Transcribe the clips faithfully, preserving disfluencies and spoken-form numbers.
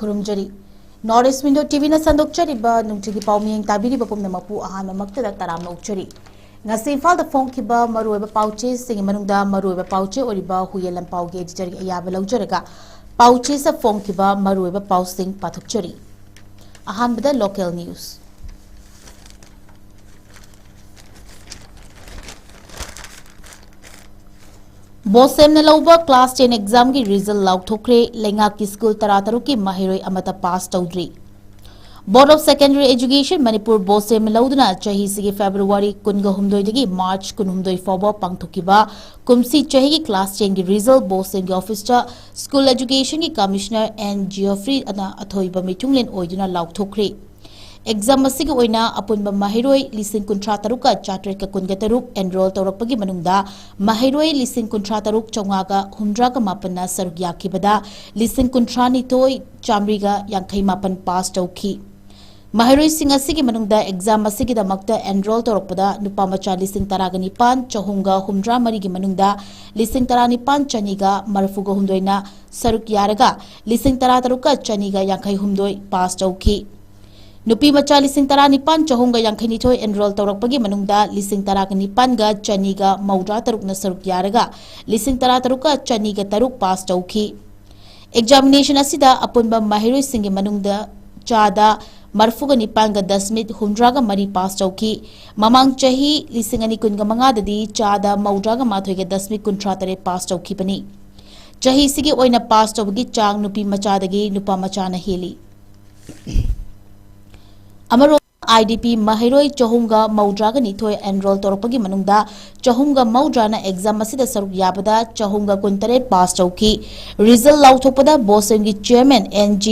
ꯈꯨꯔꯨꯝꯖꯔꯤ꯫ North East Window ꯇꯤꯚꯤꯅ ꯁꯟꯗꯣꯛꯆꯔꯤꯕ ꯅꯨꯡꯊꯤꯜꯒꯤ ꯄꯥꯎ ꯃꯤꯠꯌꯦꯡ ꯇꯥꯕꯤꯔꯤꯕ ꯄꯨꯝꯅꯃꯛꯄꯨ ꯑꯍꯥꯟꯕꯃꯛꯇꯗ ꯇꯔꯥꯝꯅ ꯑꯣꯛꯆꯔꯤ꯫ ꯉꯁꯤ ꯏꯝꯐꯥꯜꯗ ꯐꯣꯡꯈꯤꯕ ꯃꯔꯨꯑꯣꯏꯕ ꯄꯥꯎꯆꯦꯁꯤꯡꯒꯤ ꯃꯅꯨꯡꯗ ꯃꯔꯨꯑꯣꯏꯕ ꯄꯥꯎꯆꯦ ꯑꯣꯏꯔꯤꯕ ꯍꯨꯏꯌꯦꯟ ꯂꯟꯄꯥꯎꯒꯤ editorꯒꯤ ꯑꯌꯥꯕ ꯂꯧꯖꯔꯒ ꯄꯥꯎꯆꯦꯁꯤꯗ ꯐꯣꯡꯈꯤꯕ ꯃꯔꯨꯑꯣꯏꯕ ꯄꯥꯎꯁꯤꯡ ꯄꯥꯊꯣꯛꯆꯔꯤ꯫ ꯑꯍꯥꯟꯕꯗ local news꯫ ꯕꯣꯁꯦꯝꯅ ꯂꯧꯕ class ten examꯒꯤ result ꯂꯥꯎꯊꯣꯛꯈ꯭ꯔꯦ꯫ ꯂꯩꯉꯥꯛꯀꯤ ꯁ꯭ꯀꯨꯜ ꯇꯔꯥꯇꯔꯨꯛꯀꯤ ꯃꯍꯩꯔꯣꯏ ꯑꯃꯠꯇ pass ꯇꯧꯗ꯭ꯔꯤ꯫ Board of Secondary Education Manipur ꯕꯣꯁꯦꯝꯅ ꯂꯧꯗꯨꯅ ꯆꯍꯤꯁꯤꯒꯤ February ꯀꯨꯟꯒ ꯍꯨꯝꯗꯣꯏꯗꯒꯤ March ꯀꯨꯟꯍꯨꯝꯗꯣꯏ ꯐꯥꯎꯕ ꯄꯥꯡꯊꯣꯛꯈꯤꯕ ꯀꯨꯝꯁꯤ ꯆꯍꯤꯒꯤ class tenꯒꯤ result ꯕꯣꯁꯦꯝꯒꯤ officeꯇ School Educationꯒꯤ Commissioner N Geoffreyꯅ ꯑꯊꯣꯏꯕ ꯃꯤꯊꯨꯡꯂꯦꯟ ꯑꯣꯏꯗꯨꯅ ꯂꯥꯎꯊꯣꯛꯈ꯭ꯔꯦ꯫ Exam ꯑꯁꯤꯒꯤ ꯑꯣꯏꯅ ꯑꯄꯨꯟꯕ ꯃꯍꯩꯔꯣꯏ ꯂꯤꯁꯤꯡ ꯀꯨꯟꯊ꯭ꯔꯥ ꯇꯔꯨꯛꯀ ꯆꯥꯇ꯭ꯔꯦꯠꯀ ꯀꯨꯟꯒ ꯇꯔꯨꯛ enroll ꯇꯧꯔꯛꯄꯒꯤ ꯃꯅꯨꯡꯗ ꯃꯍꯩꯔꯣꯏ ꯂꯤꯁꯤꯡ ꯀꯨꯟꯊ꯭ꯔꯥ ꯇꯔꯨꯛ ꯆꯥꯝꯃꯉꯥꯒ ꯍꯨꯝꯗ꯭ꯔꯥꯒ ꯃꯥꯄꯟꯅ ꯁꯔꯨꯛ ꯌꯥꯈꯤꯕꯗ ꯂꯤꯁꯤꯡ ꯀꯨꯟꯊ꯭ꯔꯥ ꯅꯤꯊꯣꯏ ꯆꯥꯃꯔꯤꯒ ꯌꯥꯡꯈꯩ ꯃꯥꯄꯟ pass ꯇꯧꯈꯤ꯫ ꯃꯍꯩꯔꯣꯏꯁꯤꯡ ꯑꯁꯤꯒꯤ ꯃꯅꯨꯡꯗ exam ꯑꯁꯤꯒꯤꯗꯃꯛꯇ enroll ꯇꯧꯔꯛꯄꯗ ꯅꯨꯄꯥ ꯃꯆꯥ ꯂꯤꯁꯤꯡ ꯇꯔꯥꯒ ꯅꯤꯄꯥꯟ ꯆꯍꯨꯝꯒ ꯍꯨꯝꯗ꯭ꯔꯥ ꯃꯔꯤꯒꯤ ꯃꯅꯨꯡꯗ ꯂꯤꯁꯤꯡ ꯇꯔꯥ ꯅꯤꯄꯥꯟ ꯆꯅꯤꯒ ꯃꯔꯤꯐꯨꯒ ꯍꯨꯝꯗꯣꯏꯅ ꯁꯔꯨꯛ ꯌꯥꯔꯒ ꯂꯤꯁꯤꯡ ꯇꯔꯥ ꯇꯔꯨꯛꯀ ꯆꯅꯤꯒ ꯌꯥꯡꯈꯩ ꯍꯨꯝꯗꯣꯏ pass ꯇꯧꯈꯤ꯫ ꯅꯨꯄꯤ ꯃꯆꯥ ꯂꯤꯁꯤꯡ ꯇꯔꯥ ꯅꯤꯄꯥꯟ ꯆꯍꯨꯝꯒ ꯌꯥꯡꯈꯩ ꯅꯤꯊꯣꯏ enroll ꯇꯧꯔꯛꯄꯒꯤ ꯃꯅꯨꯡꯗ ꯂꯤꯁꯤꯡ ꯇꯔꯥꯒ ꯅꯤꯄꯥꯟꯒ ꯆꯅꯤꯒ ꯃꯧꯗ꯭ꯔꯥ ꯇꯔꯨꯛꯅ ꯁꯔꯨꯛ ꯌꯥꯔꯒ ꯂꯤꯁꯤꯡ ꯇꯔꯥ ꯇꯔꯨꯛꯀ ꯆꯅꯤꯒ ꯇꯔꯨꯛ pass ꯇꯧꯈꯤ꯫ Examination ꯑꯁꯤꯗ ꯑꯄꯨꯟꯕ ꯃꯍꯩꯔꯣꯏꯁꯤꯡꯒꯤ ꯃꯅꯨꯡꯗ ꯆꯥꯗ ꯃꯔꯤꯐꯨꯒ ꯅꯤꯄꯥꯟꯒ ꯗꯁꯃꯤꯛ ꯍꯨꯝꯗ꯭ꯔꯥꯒ ꯃꯔꯤ pass ꯇꯧꯈꯤ꯫ ꯃꯃꯥꯡ ꯆꯍꯤ ꯂꯤꯁꯤꯡ ꯑꯅꯤ ꯀꯨꯟꯒ ꯃꯉꯥꯗꯗꯤ ꯆꯥꯗ ꯃꯧꯗ꯭ꯔꯥꯒ ꯃꯥꯊꯣꯏꯒ ꯗꯁꯃꯤꯛ ꯀꯨꯟꯊ꯭ꯔꯥ ꯇꯔꯦꯠ pass ꯇꯧꯈꯤꯕꯅꯤ꯫ ꯆꯍꯤꯁꯤꯒꯤ ꯑꯣꯏꯅ pass ꯇꯧꯕꯒꯤ ꯆꯥꯡ ꯅꯨꯄꯤ ꯃꯆꯥꯗꯒꯤ ꯅꯨꯄꯥ ꯃꯆꯥꯅ ꯍꯦꯜꯂꯤ꯫ ꯑꯃꯔꯣꯝ IDP ꯃꯍꯩꯔꯣꯏ ꯆꯍꯨꯝꯒ ꯃꯧꯗ꯭ꯔꯥꯒ ꯅꯤꯊꯣꯏ enroll ꯇꯧꯔꯛꯄꯒꯤ ꯃꯅꯨꯡꯗ ꯆꯍꯨꯝꯒ ꯃꯧꯗ꯭ꯔꯥꯅ exam ꯑꯁꯤꯗ ꯁꯔꯨꯛ ꯌꯥꯕꯗ ꯆꯍꯨꯝꯒ ꯀꯨꯟꯇꯔꯦꯠ pass ꯇꯧꯈꯤ꯫ Result ꯂꯥꯎꯊꯣꯛꯄꯗ ꯕꯣꯁꯦꯝꯒꯤ chairman N G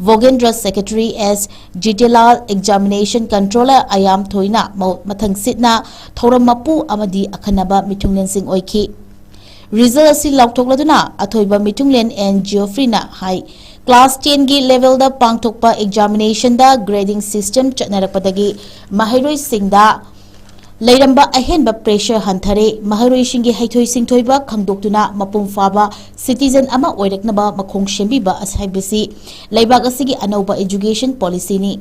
ꯚꯣꯒꯦꯟꯗ꯭ꯔ, secretary S ꯖꯤꯇꯦꯂꯥꯜ, examination controller ꯑꯌꯥꯝ ꯊꯣꯏꯅ ꯃꯧ-, ꯃꯊꯪꯁꯤꯠꯅ ꯊꯧꯔꯝ ꯃꯄꯨ ꯑꯃꯗꯤ ꯑꯈꯟꯅꯕ ꯃꯤꯊꯨꯡꯂꯦꯟꯁꯤꯡ ꯑꯣꯏꯈꯤ꯫ Result ꯑꯁꯤ ꯂꯥꯎꯊꯣꯛꯂꯗꯨꯅ ꯑꯊꯣꯏꯕ ꯃꯤꯊꯨꯡꯂꯦꯟ N Geoffreyꯅ ꯍꯥꯏ, class tenꯒꯤ levelꯗ ꯄꯥꯡꯊꯣꯛꯄ examinationꯗ grading system ꯆꯠꯅꯔꯛꯄꯗꯒꯤ ꯃꯍꯩꯔꯣꯏꯁꯤꯡꯗ ꯂꯩꯔꯝꯕ ꯑꯍꯦꯟꯕ pressure ꯍꯟꯊꯔꯦ꯫ ꯃꯍꯩꯔꯣꯏꯁꯤꯡꯒꯤ ꯍꯩꯊꯣꯏ ꯁꯤꯡꯊꯣꯏꯕ ꯈꯪꯗꯣꯛꯇꯨꯅ ꯃꯄꯨꯡ ꯐꯥꯕ citizen ꯑꯃ ꯑꯣꯏꯔꯛꯅꯕ ꯃꯈꯣꯡ ꯁꯦꯝꯕꯤꯕ ꯑꯁ-, ꯍꯥꯏꯕꯁꯤ ꯂꯩꯕꯥꯛ ꯑꯁꯤꯒꯤ ꯑꯅꯧꯕ education policyꯅꯤ꯫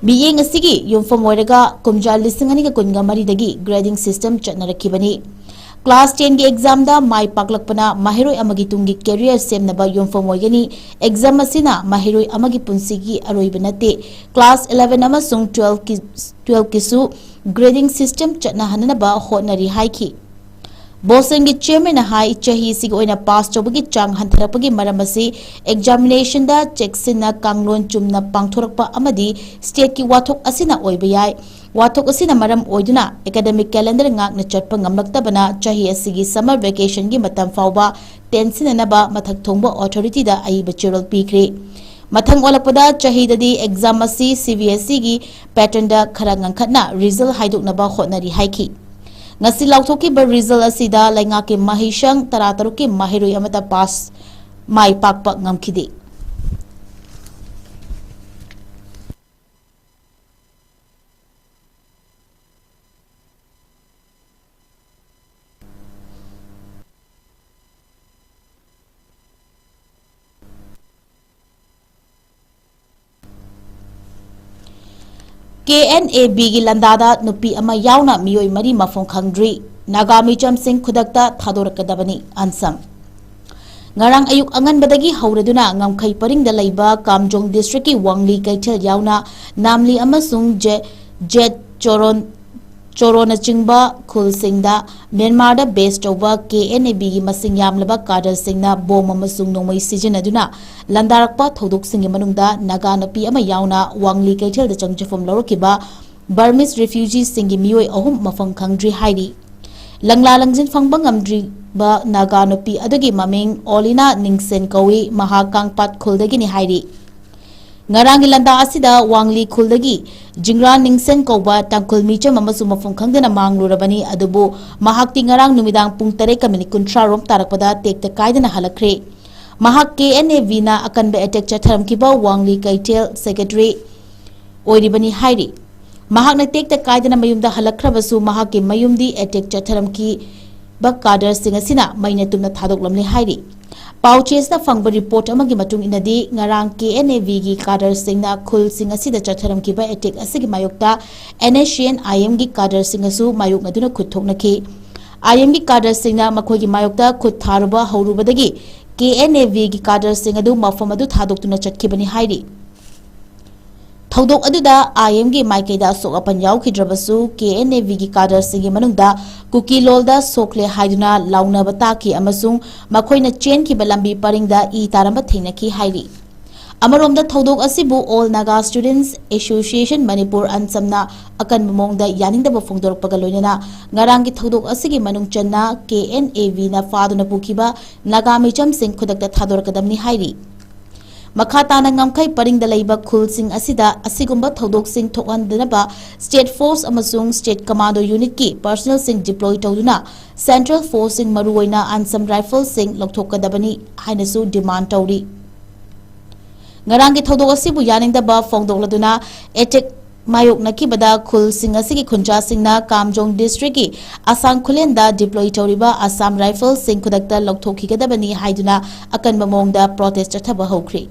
ꯃꯤꯠꯌꯦꯡ ꯑꯁꯤꯒꯤ ꯌꯨꯝꯐꯝ ꯑꯣꯏꯔꯒ ꯀꯨꯝꯖꯥ ꯂꯤꯁꯤꯡ ꯑꯅꯤꯒ ꯀꯨꯟꯒ ꯃꯔꯤꯗꯒꯤ grading system ꯆꯠꯅꯔꯛꯈꯤꯕꯅꯤ꯫ Class tenꯒꯤ examꯗ ꯃꯥꯏ ꯄꯥꯛꯂꯛꯄꯅ ꯃꯍꯩꯔꯣꯏ ꯑꯃꯒꯤ ꯇꯨꯡꯒꯤ career ꯁꯦꯝꯅꯕ ꯌꯨꯝꯐꯝ ꯑꯣꯏꯒꯅꯤ꯫ Exam ꯑꯁꯤꯅ ꯃꯍꯩꯔꯣꯏ ꯑꯃꯒꯤ ꯄꯨꯟꯁꯤꯒꯤ ꯑꯔꯣꯏꯕ ꯅꯠꯇꯦ꯫ Class eleven ꯑꯃꯁꯨꯡ twelve ꯀꯤ, twelve ꯀꯤꯁꯨ grading system ꯆꯠꯅꯍꯟꯅꯕ ꯍꯣꯠꯅꯔꯤ ꯍꯥꯏꯈꯤ꯫ ꯕꯣꯁꯟꯒꯤ chairmanꯅ ꯍꯥꯏ, ꯆꯍꯤ ꯑꯁꯤꯒꯤ ꯑꯣꯏꯅ pass ꯇꯧꯕꯒꯤ ꯆꯥꯡ ꯍꯟꯊꯔꯛꯄꯒꯤ ꯃꯔꯝ ꯑꯁꯤ examinationꯗ ꯆꯦꯛꯁꯤꯟꯅ ꯀꯥꯡꯂꯣꯟ ꯆꯨꯝꯅ ꯄꯥꯡꯊꯣꯔꯛꯄ ꯑꯃꯗꯤ stateꯀꯤ ꯋꯥꯊꯣꯛ ꯑꯁꯤꯅ ꯑꯣꯏꯕ ꯌꯥꯏ꯫ ꯋꯥꯊꯣꯛ ꯑꯁꯤꯅ ꯃꯔꯝ ꯑꯣꯏꯗꯨꯅ academic calendar ꯉꯥꯛꯅ ꯆꯠꯄ ꯉꯝꯂꯛꯇꯕꯅ ꯆꯍꯤ ꯑꯁꯤꯒꯤ summer vacationꯒꯤ ꯃꯇꯝ ꯐꯥꯎꯕ ꯇꯦꯟꯁꯤꯟꯅꯅꯕ ꯃꯊꯛ ꯊꯣꯡꯕ authorityꯗ ꯑꯏꯕ ꯆꯦꯔꯣꯜ ꯄꯤꯈ꯭ꯔꯦ꯫ ꯃꯊꯪ ꯑꯣꯜꯂꯛꯄꯗ ꯆꯍꯤꯗꯗꯤ exam ꯑꯁꯤ CBSEꯒꯤ patternꯗ ꯈꯔ ꯉꯟꯈꯠꯅ result ꯍꯥꯏꯗꯣꯛꯅꯕ ꯍꯣꯠꯅꯔꯤ ꯍꯥꯏꯈꯤ꯫ ꯉꯁꯤ ꯂꯥꯎꯊꯣꯛꯈꯤꯕ result ꯑꯁꯤꯗ ꯂꯩꯉꯥꯛꯀꯤ ꯃꯍꯩꯁꯪ ꯇꯔꯥꯇꯔꯨꯛꯀꯤ ꯃꯍꯩꯔꯣꯏ ꯑꯃꯠꯇ pass, ꯃꯥꯏ ꯄꯥꯛꯄ ꯉꯝꯈꯤꯗꯦ꯫ KNABꯒꯤ ꯂꯟꯗꯥꯗ ꯅꯨꯄꯤ ꯑꯃ ꯌꯥꯎꯅ ꯃꯤꯑꯣꯏ ꯃꯔꯤ ꯃꯐꯝ ꯈꯪꯗ꯭ꯔꯤ꯫ ꯅꯥꯒꯥ ꯃꯤꯆꯝꯁꯤꯡ ꯈꯨꯗꯛꯇ ꯊꯥꯗꯣꯔꯛꯀꯗꯕꯅꯤ꯫ ꯑꯟꯁꯝ꯫ ꯉꯔꯥꯡ ꯑꯌꯨꯛ ꯑꯉꯟꯕꯗꯒꯤ ꯍꯧꯔꯗꯨꯅ ꯉꯝꯈꯩ ꯄꯔꯤꯡꯗ ꯂꯩꯕ ꯀꯥꯝꯖꯣꯡ districtꯀꯤ ꯋꯥꯡꯂꯤ ꯀꯩꯊꯦꯜ ꯌꯥꯎꯅ ꯅꯥꯝꯂꯤ ꯑꯃꯁꯨꯡ ꯖꯦ-, ꯖꯦꯠ ꯆꯣꯔꯣꯟ, ꯆꯣꯔꯣꯅꯆꯤꯡꯕ ꯈꯨꯜꯁꯤꯡꯗ ꯃ꯭ꯌꯥꯟꯃꯥꯔꯗ base ꯇꯧꯕ KNABꯒꯤ ꯃꯁꯤꯡ ꯌꯥꯝꯂꯕ cadreꯁꯤꯡꯅ bomb ꯑꯃꯁꯨꯡ ꯅꯣꯡꯃꯩ ꯁꯤꯖꯤꯟꯅꯗꯨꯅ ꯂꯥꯟꯗꯥꯔꯛꯄ ꯊꯧꯗꯣꯛꯁꯤꯡꯒꯤ ꯃꯅꯨꯡꯗ ꯅꯥꯒꯥ ꯅꯨꯄꯤ ꯑꯃ ꯌꯥꯎꯅ ꯋꯥꯡꯂꯤ ꯀꯩꯊꯦꯜꯗ ꯆꯪꯖꯐꯝ ꯂꯧꯔꯛꯈꯤꯕ Burmese refugeeꯁꯤꯡꯒꯤ ꯃꯤꯑꯣꯏ ꯑꯍꯨꯝ ꯃꯐꯝ ꯈꯪꯗ꯭ꯔꯤ ꯍꯥꯏꯔꯤ꯫ ꯂꯪꯂꯥ ꯂꯪꯖꯤꯟ ꯐꯪꯕ ꯉꯝꯗ꯭ꯔꯤꯕ ꯅꯥꯒꯥ ꯅꯨꯄꯤ ꯑꯗꯨꯒꯤ ꯃꯃꯤꯡ ꯑꯣꯂꯤꯅꯥ ꯅꯤꯡꯁꯦꯟ ꯀꯧꯏ, ꯃꯍꯥꯛ ꯀꯥꯡꯄꯥꯠ ꯈꯨꯜꯗꯒꯤꯅꯤ ꯍꯥꯏꯔꯤ꯫ ꯉꯔꯥꯡꯒꯤ ꯂꯥꯟꯗꯥ ꯑꯁꯤꯗ ꯋꯥꯡꯂꯤ ꯈꯨꯜꯗꯒꯤ ꯖꯤꯡꯔꯥ ꯅꯤꯡꯁꯦꯟ ꯀꯧꯕ ꯇꯥꯡꯈꯨꯜ ꯃꯤꯆꯝ ꯑꯃꯁꯨ ꯃꯐꯝ ꯈꯪꯗꯅ ꯃꯥꯡꯂꯨꯔꯕꯅꯤ, ꯑꯗꯨꯕꯨ ꯃꯍꯥꯛꯇꯤ ꯉꯔꯥꯡ ꯅꯨꯃꯤꯗꯥꯡ ꯄꯨꯡ ꯇꯔꯦꯠꯀ minute ꯀꯨꯟꯊ꯭ꯔꯥ ꯔꯣꯝ ꯇꯥꯔꯛꯄꯗ ꯇꯦꯛꯇ ꯀꯥꯏꯗꯅ ꯍꯜꯂꯛꯈ꯭ꯔꯦ꯫ ꯃꯍꯥꯛ KNABꯅ ꯑꯀꯟꯕ attack ꯆꯠꯊꯔꯝꯈꯤꯕ ꯋꯥꯡꯂꯤ ꯀꯩꯊꯦꯜ secretary ꯑꯣꯏꯔꯤꯕꯅꯤ ꯍꯥꯏꯔꯤ꯫ ꯃꯍꯥꯛꯅ ꯇꯦꯛꯇ ꯀꯥꯏꯗꯅ ꯃꯌꯨꯝꯗ ꯍꯜꯂꯛꯈ꯭ꯔꯕꯁꯨ, ꯃꯍꯥꯛꯀꯤ ꯃꯌꯨꯝꯗꯤ ꯑꯦꯇꯦꯛ ꯆꯠꯊꯔꯝꯈꯤꯕ ꯀꯥꯗꯔꯁꯤꯡ ꯑꯁꯤꯅ ꯃꯩꯅ ꯇꯨꯝꯅ ꯊꯥꯗꯣꯛꯂꯝꯂꯦ ꯍꯥꯏꯔꯤ꯫ ꯄꯥꯎ ꯆꯦꯁꯤꯅ ꯐꯪꯕ ꯔꯤꯄꯣꯔꯠ ꯑꯃꯒꯤ ꯃꯇꯨꯡ ꯏꯟꯅꯗꯤ, ꯉꯔꯥꯡ ꯀꯦ ꯑꯦꯟ ꯑꯦ ꯚꯤꯒꯤ ꯀꯥꯗꯔꯁꯤꯡꯅ ꯈꯨꯜꯁꯤꯡ ꯑꯁꯤꯗ ꯆꯠꯊꯔꯝꯈꯤꯕ ꯑꯦꯇꯦꯛ ꯑꯁꯤꯒꯤ ꯃꯥꯌꯣꯛꯇ ꯑꯦꯟ ꯑꯦꯁ ꯁꯤ ꯑꯦꯟ ꯑꯥꯏ ꯑꯦꯝꯒꯤ ꯀꯥꯗꯔꯁꯤꯡꯅꯁꯨ ꯃꯥꯌꯣꯛꯅꯗꯨꯅ ꯈꯨꯠ ꯊꯣꯛꯅꯈꯤ꯫ ꯑꯥꯏ ꯑꯦꯝꯒꯤ ꯀꯥꯗꯔꯁꯤꯡꯅ ꯃꯈꯣꯏꯒꯤ ꯃꯥꯌꯣꯛꯇ ꯈꯨꯠ ꯊꯥꯔꯨꯕ ꯍꯧꯔꯨꯕꯗꯒꯤ ꯀꯦ ꯑꯦꯟ ꯑꯦ ꯚꯤꯒꯤ ꯀꯥꯗꯔꯁꯤꯡ ꯑꯗꯨ ꯃꯐꯝ ꯑꯗꯨ ꯊꯥꯗꯣꯛꯇꯨꯅ ꯆꯠꯈꯤꯕꯅꯤ ꯍꯥꯏꯔꯤ꯫ ꯊꯧꯗꯣꯛ ꯑꯗꯨꯗ ꯑꯥꯏ ꯑꯦꯝꯒꯤ ꯃꯥꯏꯀꯩꯗ ꯑꯁꯣꯛ ꯑꯄꯟ ꯌꯥꯎꯈꯤꯗ꯭ꯔꯕꯁꯨ, ꯀꯦ ꯑꯦꯟ ꯑꯦ ꯚꯤꯒꯤ ꯀꯥꯗꯔꯁꯤꯡꯒꯤ ꯃꯅꯨꯡꯗ ꯀꯨꯀꯤ ꯂꯣꯜꯗ ꯁꯣꯛꯂꯦ ꯍꯥꯏꯗꯨꯅ ꯂꯥꯎꯅꯕ ꯇꯥꯈꯤ ꯑꯃꯁꯨꯡ ꯃꯈꯣꯏꯅ ꯆꯦꯟꯈꯤꯕ ꯂꯝꯕꯤ ꯄꯔꯤꯡꯗ ꯏ ꯇꯥꯔꯝꯕ ꯊꯦꯡꯅꯈꯤ ꯍꯥꯏꯔꯤ꯫ ꯑꯃꯔꯣꯝꯗ, ꯊꯧꯗꯣꯛ ꯑꯁꯤꯕꯨ All Naga Students Association Manipur, ꯑꯟꯁꯝꯅ ꯑꯀꯟꯕ ꯃꯑꯣꯡꯗ ꯌꯥꯅꯤꯡꯗꯕ ꯐꯣꯡꯗꯣꯔꯛꯄꯒ ꯂꯣꯏꯅꯅ ꯉꯔꯥꯡꯒꯤ ꯊꯧꯗꯣꯛ ꯑꯁꯤꯒꯤ ꯃꯅꯨꯡ ꯆꯟꯅ ꯀꯦ ꯑꯦꯟ ꯑꯦ ꯚꯤꯅ ꯐꯥꯗꯨꯅ ꯄꯨꯈꯤꯕ ꯅꯥꯒꯥ ꯃꯤꯆꯝꯁꯤꯡ ꯈꯨꯗꯛꯇ ꯊꯥꯗꯣꯔꯛꯀꯗꯕꯅꯤ ꯍꯥꯏꯔꯤ꯫ ꯃꯈꯥ ꯇꯥꯅ ꯉꯝꯈꯩ ꯄꯔꯤꯡꯗ ꯂꯩꯕ ꯈꯨꯜꯁꯤꯡ ꯑꯁꯤꯗ ꯑꯁꯤꯒꯨꯝꯕ ꯊꯧꯗꯣꯛꯁꯤꯡ ꯊꯣꯛꯍꯟꯗꯅꯕ state force ꯑꯃꯁꯨꯡ state commando unitꯀꯤ personnelꯁꯤꯡ deploy ꯇꯧꯗꯨꯅ central forceꯁꯤꯡ, ꯃꯔꯨꯑꯣꯏꯅ ꯑꯟꯁꯝ rifleꯁꯤꯡ ꯂꯧꯊꯣꯛꯀꯗꯕꯅꯤ ꯍꯥꯏꯅꯁꯨ demand ꯇꯧꯔꯤ꯫ ꯉꯔꯥꯡꯒꯤ ꯊꯧꯗꯣꯛ ꯑꯁꯤꯕꯨ ꯌꯥꯅꯤꯡꯗꯕ ꯐꯣꯡꯗꯣꯛꯂꯗꯨꯅ attack ꯃꯥꯌꯣꯛꯅꯈꯤꯕꯗ ꯈꯨꯜꯁꯤꯡ ꯑꯁꯤꯒꯤ ꯈꯨꯟꯖꯥꯁꯤꯡꯅ ꯀꯥꯝꯖꯣꯡ districtꯀꯤ ꯑꯁꯥꯡ ꯈꯨꯂꯦꯟꯗ deploy ꯇꯧꯔꯤꯕ Assam rifleꯁꯤꯡ ꯈꯨꯗꯛꯇ ꯂꯧꯊꯣꯛꯈꯤꯒꯗꯕꯅꯤ ꯍꯥꯏꯗꯨꯅ ꯑꯀꯟꯕ ꯃꯑꯣꯡꯗ protest ꯆꯠꯊꯕ ꯍꯧꯈ꯭ꯔꯦ꯫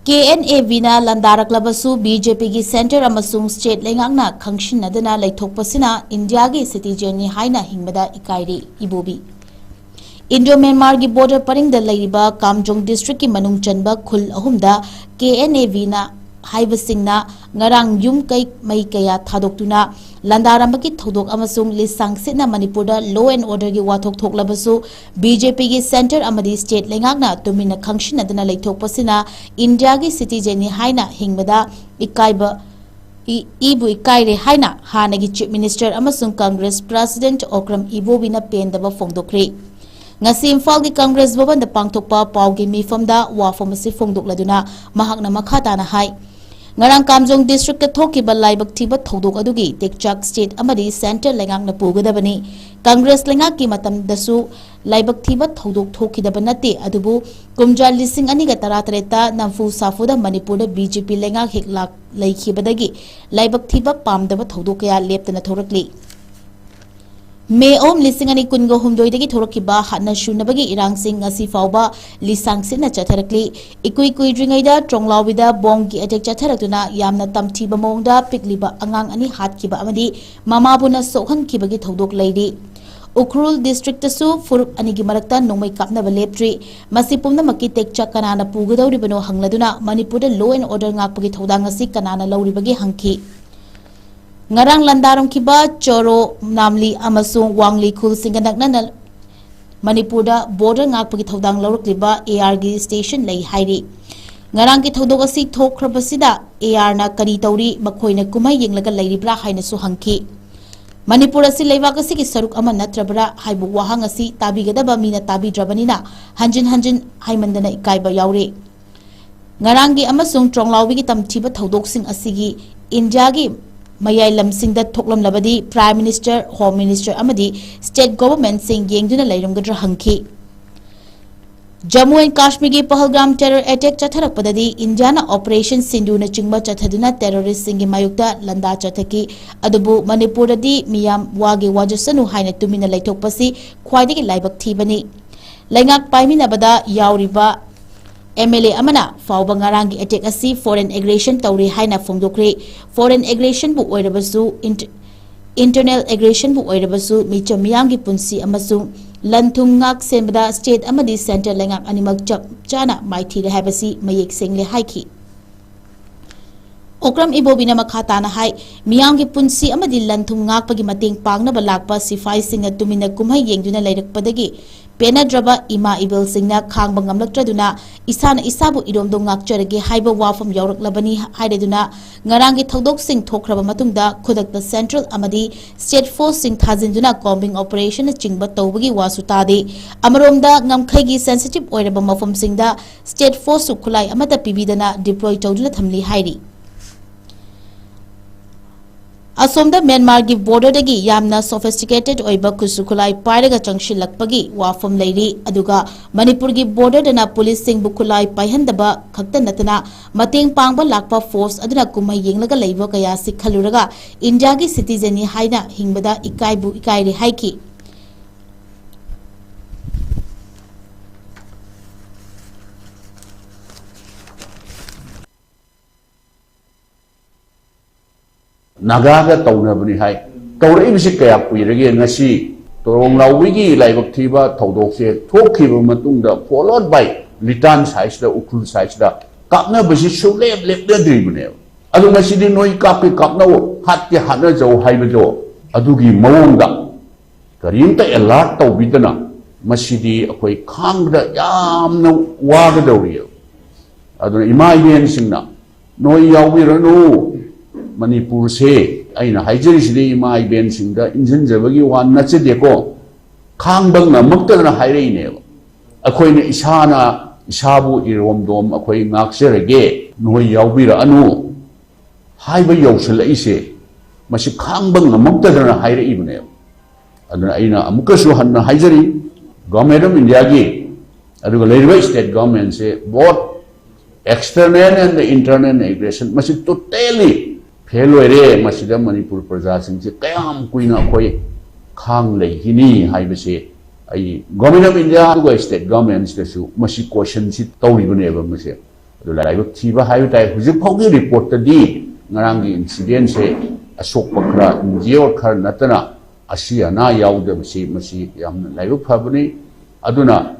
ꯀꯦ ꯑꯦꯟ ꯑꯦ ꯚꯤꯅ ꯂꯥꯟꯗꯥꯔꯛꯂꯕꯁꯨ, ꯕꯤ ꯖꯦ ꯄꯤꯒꯤ centre ꯑꯃꯁꯨꯡ state ꯂꯩꯉꯥꯛꯅ ꯈꯪꯁꯤꯟꯅꯗꯨꯅ ꯂꯩꯊꯣꯛꯄꯁꯤꯅ ꯏꯟꯗꯤꯌꯥꯒꯤ citizenꯅꯤ ꯍꯥꯏꯅ ꯍꯤꯡꯕꯗ ꯏꯀꯥꯏꯔꯤ꯫ ꯏꯕꯣꯕꯤ꯫ Indo Myanmarꯒꯤ border ꯄꯔꯤꯡꯗ ꯂꯩꯔꯤꯕ ꯀꯥꯝꯖꯣꯡ districtꯀꯤ ꯃꯅꯨꯡ ꯆꯟꯕ ꯈꯨꯜ ꯑꯍꯨꯝꯗ ꯀꯦ ꯑꯦꯟ ꯑꯦ ꯚꯤꯅ ꯍꯥꯏꯕꯁꯤꯡꯅ ꯉꯔꯥꯡ ꯌꯨꯝ ꯀꯩ ꯃꯩ ꯀꯌꯥ ꯊꯥꯗꯣꯛꯇꯨꯅ ꯂꯥꯟꯗꯥꯔꯝꯕꯒꯤ ꯊꯧꯗꯣꯛ ꯑꯃꯁꯨꯡ ꯂꯤꯁꯥꯡꯁꯤꯠꯅ ꯃꯅꯤꯄꯨꯔꯗ law and orderꯒꯤ ꯋꯥꯊꯣꯛ ꯊꯣꯛꯂꯕꯁꯨ, ꯕꯤ ꯖꯦ ꯄꯤꯒꯤ centre ꯑꯃꯗꯤ state ꯂꯩꯉꯥꯛꯅ ꯇꯨꯃꯤꯟꯅ ꯈꯪꯁꯤꯟꯅꯗꯨꯅ ꯂꯩꯊꯣꯛꯄꯁꯤꯅ ꯏꯟꯗꯤꯌꯥꯒꯤ citizenꯅꯤ ꯍꯥꯏꯅ ꯍꯤꯡꯕꯗ ꯏꯀꯥꯏꯕ, ꯏ-, ꯏꯕꯨ ꯏꯀꯥꯏꯔꯦ ꯍꯥꯏꯅ ꯍꯥꯟꯅꯒꯤ Chief Minister ꯑꯃꯁꯨꯡ Congress President ꯑꯣꯀ꯭ꯔꯝ ꯏꯕꯣꯕꯤꯅ ꯄꯦꯟꯗꯕ ꯐꯣꯡꯗꯣꯛꯈ꯭ꯔꯦ꯫ ꯉꯁꯤ ꯏꯝꯐꯥꯜꯒꯤ ꯀꯪꯒ꯭ꯔꯦꯁ ꯚꯕꯟꯗ ꯄꯥꯡꯊꯣꯛꯄ ꯄꯥꯎꯒꯤ ꯃꯤꯐꯝꯗ ꯋꯥꯐꯝ ꯑꯁꯤ ꯐꯣꯡꯗꯣꯛꯂꯗꯨꯅ ꯃꯍꯥꯛꯅ ꯃꯈꯥ ꯇꯥꯅ ꯍꯥꯏ, ꯉꯔꯥꯡ ꯀꯥꯝꯖꯣꯡ ꯗꯤꯁꯇ꯭ꯔꯤꯛꯇ ꯊꯣꯛꯈꯤꯕ ꯂꯥꯏꯕꯛ ꯊꯤꯕ ꯊꯧꯗꯣꯛ ꯑꯗꯨꯒꯤ ꯇꯦꯛꯆꯥꯛ ꯁ꯭ꯇꯦꯠ ꯑꯃꯗꯤ ꯁꯦꯟꯇꯔ ꯂꯩꯉꯥꯛꯅ ꯄꯨꯒꯗꯕꯅꯤ꯫ ꯀꯪꯒ꯭ꯔꯦꯁ ꯂꯩꯉꯥꯛꯀꯤ ꯃꯇꯝꯗꯁꯨ ꯂꯥꯏꯕꯛ ꯊꯤꯕ ꯊꯧꯗꯣꯛ ꯊꯣꯛꯈꯤꯗꯕ ꯅꯠꯇꯦ, ꯑꯗꯨꯕꯨ ꯀꯨꯝꯖꯥ ꯂꯤꯁꯤꯡ ꯑꯅꯤꯒ ꯇꯔꯥꯇꯔꯦꯠꯇ ꯅꯝꯐꯨ ꯁꯥꯐꯨꯗ ꯃꯅꯤꯄꯨꯔꯗ ꯕꯤ ꯖꯦ ꯄꯤ ꯂꯩꯉꯥꯛ ꯍꯦꯛ ꯂꯥꯛ-, ꯂꯩꯈꯤꯕꯗꯒꯤ ꯂꯥꯏꯕꯛ ꯊꯤꯕ ꯄꯥꯝꯗꯕ ꯊꯧꯗꯣꯛ ꯀꯌꯥ ꯂꯦꯞꯇꯅ ꯊꯣꯔꯛꯂꯤ꯫ ꯃꯦ ꯑꯍꯨꯝ, ꯂꯤꯁꯤꯡ ꯑꯅꯤ ꯀꯨꯟꯒ ꯍꯨꯝꯗꯣꯏꯗꯒꯤ ꯊꯣꯔꯛꯈꯤꯕ ꯍꯥꯠꯅ ꯁꯨꯅꯕꯒꯤ ꯏꯔꯥꯡꯁꯤꯡ ꯉꯁꯤ ꯐꯥꯎꯕ ꯂꯤꯁꯥꯡ ꯁꯤꯠꯅ ꯆꯠꯊꯔꯛꯂꯤ꯫ ꯏꯀꯨꯏ ꯀꯨꯏꯗ꯭ꯔꯤꯉꯩꯗ ꯇ꯭ꯔꯣꯡꯂꯥꯎꯕꯤꯗ ꯕꯣꯝꯒꯤ ꯑꯦꯇꯦꯛ ꯆꯠꯊꯔꯛꯇꯨꯅ ꯌꯥꯝꯅ ꯇꯝꯊꯤꯕ ꯃꯑꯣꯡꯗ ꯄꯤꯛꯂꯤꯕ ꯑꯉꯥꯡ ꯑꯅꯤ ꯍꯥꯠꯈꯤꯕ ꯑꯃꯗꯤ ꯃꯃꯥꯕꯨꯅ ꯁꯣꯛꯍꯟꯈꯤꯕꯒꯤ ꯊꯧꯗꯣꯛ ꯂꯩꯔꯤ꯫ ꯎꯈ꯭ꯔꯨꯜ ꯗꯤꯁꯇ꯭ꯔꯤꯛꯇꯁꯨ ꯐꯨꯔꯨꯞ ꯑꯅꯤꯒꯤ ꯃꯔꯛꯇ ꯅꯣꯡꯃꯩ ꯀꯥꯞꯅꯕ ꯂꯦꯞꯇ꯭ꯔꯤ꯫ ꯃꯁꯤ ꯄꯨꯝꯅꯃꯛꯀꯤ ꯇꯦꯛꯆꯥꯛ ꯀꯅꯥꯅ ꯄꯨꯒꯗꯧꯔꯤꯕꯅꯣ ꯍꯪꯂꯗꯨꯅ ꯃꯅꯤꯄꯨꯔꯗ law and order ꯉꯥꯛꯄꯒꯤ ꯊꯧꯗꯥꯡ ꯑꯁꯤ ꯀꯅꯥꯅ ꯂꯧꯔꯤꯕꯒꯦ ꯍꯪꯈꯤ꯫ ꯉꯔꯥꯡ ꯂꯥꯟꯗꯥꯔꯝꯈꯤꯕ ꯆꯣꯔꯣ, ꯅꯥꯝꯂꯤ ꯑꯃꯁꯨꯡ ꯋꯥꯡꯂꯤ ꯈꯨꯜꯁꯤꯡꯒ ꯅꯛꯅꯅ ꯃꯅꯤꯄꯨꯔꯗ border ꯉꯥꯛꯄꯒꯤ ꯊꯧꯗꯥꯡ ꯂꯧꯔꯛꯂꯤꯕ ꯑꯦ ꯑꯥꯔꯒꯤ station ꯂꯩ ꯍꯥꯏꯔꯤ꯫ ꯉꯔꯥꯡꯒꯤ ꯊꯧꯗꯣꯛ ꯑꯁꯤ ꯊꯣꯛꯈ꯭ꯔꯕꯁꯤꯗ ꯑꯦ ꯑꯥꯔꯅ ꯀꯔꯤ ꯇꯧꯔꯤ, ꯃꯈꯣꯏꯅ ꯀꯨꯝꯍꯩ ꯌꯦꯡꯂꯒ ꯂꯩꯔꯤꯕ꯭ꯔꯥ ꯍꯥꯏꯅꯁꯨ ꯍꯪꯈꯤ꯫ ꯃꯅꯤꯄꯨꯔ ꯑꯁꯤ ꯂꯩꯕꯥꯛ ꯑꯁꯤꯒꯤ ꯁꯔꯨꯛ ꯑꯃ ꯅꯠꯇ꯭ꯔꯕ꯭ꯔꯥ ꯍꯥꯏꯕ ꯋꯥꯍꯪ ꯑꯁꯤ ꯇꯥꯕꯤꯒꯗꯕ ꯃꯤꯅ ꯇꯥꯕꯤꯗ꯭ꯔꯕꯅꯤꯅ ꯍꯟꯖꯤꯟ ꯍꯟꯖꯤꯟ ꯍꯥꯏꯃꯟꯗꯅ ꯏꯀꯥꯏꯕ ꯌꯥꯎꯔꯦ꯫ ꯉꯔꯥꯡꯒꯤ ꯑꯃꯁꯨꯡ ꯇ꯭ꯔꯣꯡꯂꯥꯎꯕꯤꯒꯤ ꯇꯝꯊꯤꯕ ꯊꯧꯗꯣꯛꯁꯤꯡ ꯑꯁꯤꯒꯤ ꯏꯟꯗꯤꯌꯥꯒꯤ ꯃꯌꯥꯏ ꯂꯝꯁꯤꯡꯗ ꯊꯣꯛꯂꯝꯂꯕꯗꯤ Prime Minister, Home Minister ꯑꯃꯗꯤ state governmentꯁꯤꯡ ꯌꯦꯡꯗꯨꯅ ꯂꯩꯔꯝꯒꯗ꯭ꯔꯥ ꯍꯪꯈꯤ꯫ Jammu and ꯀꯥꯁꯃꯤꯔꯒꯤ ꯄꯍꯜꯒꯥꯝ terror attack ꯆꯠꯊꯔꯛꯄꯗꯗꯤ Indian Operation ꯁꯤꯟꯗꯨꯅꯆꯤꯡꯕ ꯆꯠꯊꯗꯨꯅ terroristꯁꯤꯡꯒꯤ ꯃꯥꯌꯣꯛꯇ ꯂꯥꯟꯗꯥ ꯆꯠꯊꯈꯤ꯫ ꯑꯗꯨꯕꯨ ꯃꯅꯤꯄꯨꯔꯗꯗꯤ ꯃꯤꯌꯥꯝ ꯋꯥꯒꯦ ꯋꯥꯖꯁꯅꯨ ꯍꯥꯏꯅ ꯇꯨꯃꯤꯟꯅ ꯂꯩꯊꯣꯛꯄꯁꯤ ꯈ꯭ꯋꯥꯏꯗꯒꯤ ꯂꯥꯏꯕꯛ ꯊꯤꯕꯅꯤ꯫ ꯂꯩꯉꯥꯛ ꯄꯥꯏꯃꯤꯟꯅꯕꯗ ꯌꯥꯎꯔꯤꯕ ꯑꯦꯝ ꯑꯦꯜ ꯑꯦ ꯑꯃꯅ ꯐꯥꯎꯕ ꯉꯔꯥꯡꯒꯤ attack ꯑꯁꯤ foreign aggression ꯇꯧꯔꯤ ꯍꯥꯏꯅ ꯐꯣꯡꯗꯣꯛꯈ꯭ꯔꯦ꯫ Foreign aggressionꯕꯨ ꯑꯣꯏꯔꯕꯁꯨ, inter-, internal aggressionꯕꯨ ꯑꯣꯏꯔꯕꯁꯨ, ꯃꯤꯆꯝ ꯃꯤꯌꯥꯝꯒꯤ ꯄꯨꯟꯁꯤ ꯑꯃꯁꯨꯡ ꯂꯟ ꯊꯨꯝ ꯉꯥꯛ ꯁꯦꯟꯕꯗ state ꯑꯃꯗꯤ centre ꯂꯩꯉꯥꯛ ꯑꯅꯤꯃꯛ ꯆꯞ ꯆꯥꯅ ꯃꯥꯏꯊꯤꯔꯦ ꯍꯥꯏꯕꯁꯤ ꯃꯌꯦꯛ ꯁꯦꯡꯂꯦ ꯍꯥꯏꯈꯤ꯫ ꯑꯣꯀ꯭ꯔꯝ ꯏꯕꯣꯕꯤꯅ ꯃꯈꯥ ꯇꯥꯅ ꯍꯥꯏ, ꯃꯤꯌꯥꯝꯒꯤ ꯄꯨꯟꯁꯤ ꯑꯃꯗꯤ ꯂꯟ ꯊꯨꯝ ꯉꯥꯛꯄꯒꯤ ꯃꯇꯦꯡ ꯄꯥꯡꯅꯕ ꯂꯥꯛꯄ ꯁꯤꯐꯥꯏꯁꯤꯡꯅ ꯇꯨꯃꯤꯟꯅ ꯀꯨꯝꯍꯩ ꯌꯦꯡꯗꯨꯅ ꯂꯩꯔꯛꯄꯗꯒꯤ ꯄꯦꯟꯅꯗ꯭ꯔꯕ ꯏꯃꯥ ꯏꯕꯦꯜꯁꯤꯡꯅ ꯈꯥꯡꯕ ꯉꯝꯂꯛꯇ꯭ꯔꯗꯨꯅ ꯏꯁꯥꯅ ꯏꯁꯥꯕꯨ ꯏꯔꯣꯝꯗꯣꯝ ꯉꯥꯛꯆꯔꯒꯦ ꯍꯥꯏꯕ ꯋꯥꯐꯝ ꯌꯥꯎꯔꯛꯂꯕꯅꯤ ꯍꯥꯏꯔꯗꯨꯅ ꯉꯔꯥꯡꯒꯤ ꯊꯧꯗꯣꯛꯁꯤꯡ ꯊꯣꯛꯈ꯭ꯔꯕ ꯃꯇꯨꯡꯗ ꯈꯨꯗꯛꯇ ꯁꯦꯟꯇ꯭ꯔꯦꯜ ꯑꯃꯗꯤ ꯁ꯭ꯇꯦꯠ ꯐꯣꯔꯁꯁꯤꯡ ꯊꯥꯖꯤꯟꯗꯨꯅ ꯀꯣꯝꯕꯤꯡ ꯑꯣꯄꯔꯦꯁꯟꯅꯆꯤꯡꯕ ꯇꯧꯕꯒꯤ ꯋꯥꯁꯨ ꯇꯥꯗꯦ꯫ ꯑꯃꯔꯣꯝꯗ ꯉꯝꯈꯩꯒꯤ ꯁꯦꯟꯁꯤꯇꯤꯚ ꯑꯣꯏꯔꯕ ꯃꯐꯝꯁꯤꯡꯗ ꯁ꯭ꯇꯦꯠ ꯐꯣꯔꯁꯁꯨ ꯈꯨꯠꯂꯥꯏ ꯑꯃꯠꯇ ꯄꯤꯕꯤꯗꯅ ꯗꯤꯄ꯭ꯂꯣꯏ ꯇꯧꯗꯨꯅ ꯊꯝꯂꯤ ꯍꯥꯏꯔꯤ꯫ ꯑꯁꯣꯝꯗ ꯃ꯭ꯌꯥꯟꯃꯥꯔꯒꯤ ꯕꯣꯔꯗꯔꯗꯒꯤ ꯌꯥꯝꯅ ꯁꯣꯐꯤꯁꯇꯤꯀꯦꯇꯦꯗ ꯑꯣꯏꯕ ꯈꯨꯠꯁꯨ ꯈꯨꯠꯂꯥꯏ ꯄꯥꯏꯔꯒ ꯆꯪꯁꯤꯜꯂꯛꯄꯒꯤ ꯋꯥꯐꯝ ꯂꯩꯔꯤ꯫ ꯑꯗꯨꯒ ꯃꯅꯤꯄꯨꯔꯒꯤ ꯕꯣꯔꯗꯔꯗꯅ ꯄꯨꯂꯤꯁꯁꯤꯡꯕꯨ ꯈꯨꯠꯂꯥꯏ ꯄꯥꯏꯍꯟꯗꯕ ꯈꯛꯇ ꯅꯠꯇꯅ ꯃꯇꯦꯡ ꯄꯥꯡꯕ ꯂꯥꯛꯄ ꯐꯣꯔꯁ ꯑꯗꯨꯅ ꯀꯨꯝꯍꯩ ꯌꯦꯡꯂꯒ ꯂꯩꯕ ꯀꯌꯥꯁꯤ ꯈꯜꯂꯨꯔꯒ ꯏꯟꯗꯤꯌꯥꯒꯤ ꯁꯤꯇꯤꯖꯦꯟꯅꯤ ꯍꯥꯏꯅ ꯍꯤꯡꯕꯗ ꯏꯀꯥꯏꯕꯨ ꯏꯀꯥꯏꯔꯦ ꯍꯥꯏꯈꯤ꯫ ꯅꯥꯒꯥꯒ ꯇꯧꯅꯕꯅꯤ ꯍꯥꯏ꯫ ꯇꯧꯔꯛꯏꯕꯁꯤ ꯀꯌꯥ ꯀꯨꯏꯔꯒꯦ? ꯉꯁꯤ ꯇꯣꯔꯣꯡ ꯂꯥꯎꯕꯤꯒꯤ ꯂꯥꯏꯕꯛ ꯊꯤꯕ ꯊꯧꯗꯣꯛꯁꯦ ꯊꯣꯛꯈꯤꯕ ꯃꯇꯨꯡꯗ, followed by return ꯁꯥꯏꯁꯤꯗ, ꯎꯈ꯭ꯔꯨꯜ ꯁꯥꯏꯁꯤꯗ ꯀꯥꯞꯅꯕꯁꯤ ꯁꯨꯡꯂꯦꯞ ꯂꯦꯞꯅꯗ꯭ꯔꯤꯕꯅꯦꯕ꯫ ꯑꯗꯨ ꯉꯁꯤꯗꯤ ꯅꯣꯏ ꯀꯥꯞꯀꯦ ꯀꯥꯞꯅꯧ, ꯍꯥꯠꯀꯦ ꯍꯥꯠꯅꯖꯧ ꯍꯥꯏꯕꯗꯣ, ꯑꯗꯨꯒꯤ ꯃꯑꯣꯡꯗ ꯀꯔꯤꯝꯇ ꯑꯦꯂꯥꯔꯠ ꯇꯧꯕꯤꯗꯅ, ꯃꯁꯤꯗꯤ ꯑꯩꯈꯣꯏ ꯈꯥꯡꯕꯗ ꯌꯥꯝꯅ ꯋꯥꯒꯗꯧꯔꯤ꯫ ꯑꯗꯨꯅ ꯏꯃꯥ ꯏꯕꯦꯟꯁꯤꯡꯅ ꯅꯣꯏ ꯌꯥꯎꯕꯤꯔꯅꯨ꯫ ꯃꯅꯤꯄꯨꯔꯁꯦ, ꯑꯩꯅ ꯍꯥꯏꯖꯔꯤꯁꯤꯗꯤ ꯏꯃꯥ ꯏꯕꯦꯟꯁꯤꯡꯗ ꯏꯟꯁꯤꯟꯖꯕꯒꯤ ꯋꯥ ꯅꯠꯆꯗꯦꯀꯣ, ꯈꯥꯡꯕ ꯉꯝꯃꯛꯇꯗꯅ ꯍꯥꯏꯔꯛꯏꯅꯦꯕ꯫ ꯑꯩꯈꯣꯏꯅ ꯏꯁꯥꯅ ꯏꯁꯥꯕꯨ ꯏꯔꯣꯝꯗꯣꯝ ꯑꯩꯈꯣꯏ ꯉꯥꯛꯆꯔꯒꯦ, ꯅꯣꯏ ꯌꯥꯎꯕꯤꯔꯛꯑꯅꯨ ꯍꯥꯏꯕ ꯌꯧꯁꯤꯜꯂꯛꯏꯁꯦ, ꯃꯁꯤ ꯈꯥꯡꯕ ꯉꯝꯃꯛꯇꯗꯅ ꯍꯥꯏꯔꯛꯏꯕꯅꯦꯕ꯫ ꯑꯗꯨꯅ ꯑꯩꯅ ꯑꯃꯨꯛꯀꯁꯨ ꯍꯟꯅ ꯍꯥꯏꯖꯔꯤ, Government of India ꯒꯤ, ꯑꯗꯨꯒ ꯂꯩꯔꯤꯕ state government say, both external and internal aggression, ꯃꯁꯤ totally fail ꯑꯣꯏꯔꯦ꯫ ꯃꯁꯤꯗ ꯃꯅꯤꯄꯨꯔ ꯄ꯭ꯔꯖꯥꯁꯤꯡꯁꯦ ꯀꯌꯥꯝ ꯀꯨꯏꯅ ꯑꯩꯈꯣꯏ ꯈꯥꯡ ꯂꯩꯈꯤꯅꯤ ꯍꯥꯏꯕꯁꯦ, ꯑꯩ Government of India ꯑꯗꯨꯒ state government ꯁꯤꯗꯁꯨ ꯃꯁꯤ question ꯁꯤ ꯇꯧꯔꯤꯕꯅꯦꯕ꯫ ꯃꯁꯦ ꯑꯗꯨ ꯂꯥꯏꯕꯛ ꯊꯤꯕ ꯍꯥꯏꯕ ꯇꯥꯏ꯫ ꯍꯧꯖꯤꯛ ꯐꯥꯎꯒꯤ report ꯇꯗꯤ ꯉꯔꯥꯡꯒꯤ incident ꯁꯦ ꯑꯁꯣꯛꯄ ꯈꯔ, injured ꯈꯔ ꯅꯠꯇꯅ ꯑꯁꯤ ꯑꯅꯥ ꯌꯥꯎꯗꯕꯁꯤ, ꯃꯁꯤ ꯌꯥꯝꯅ ꯂꯥꯏꯕꯛ ꯐꯕꯅꯤ꯫ ꯑꯗꯨꯅ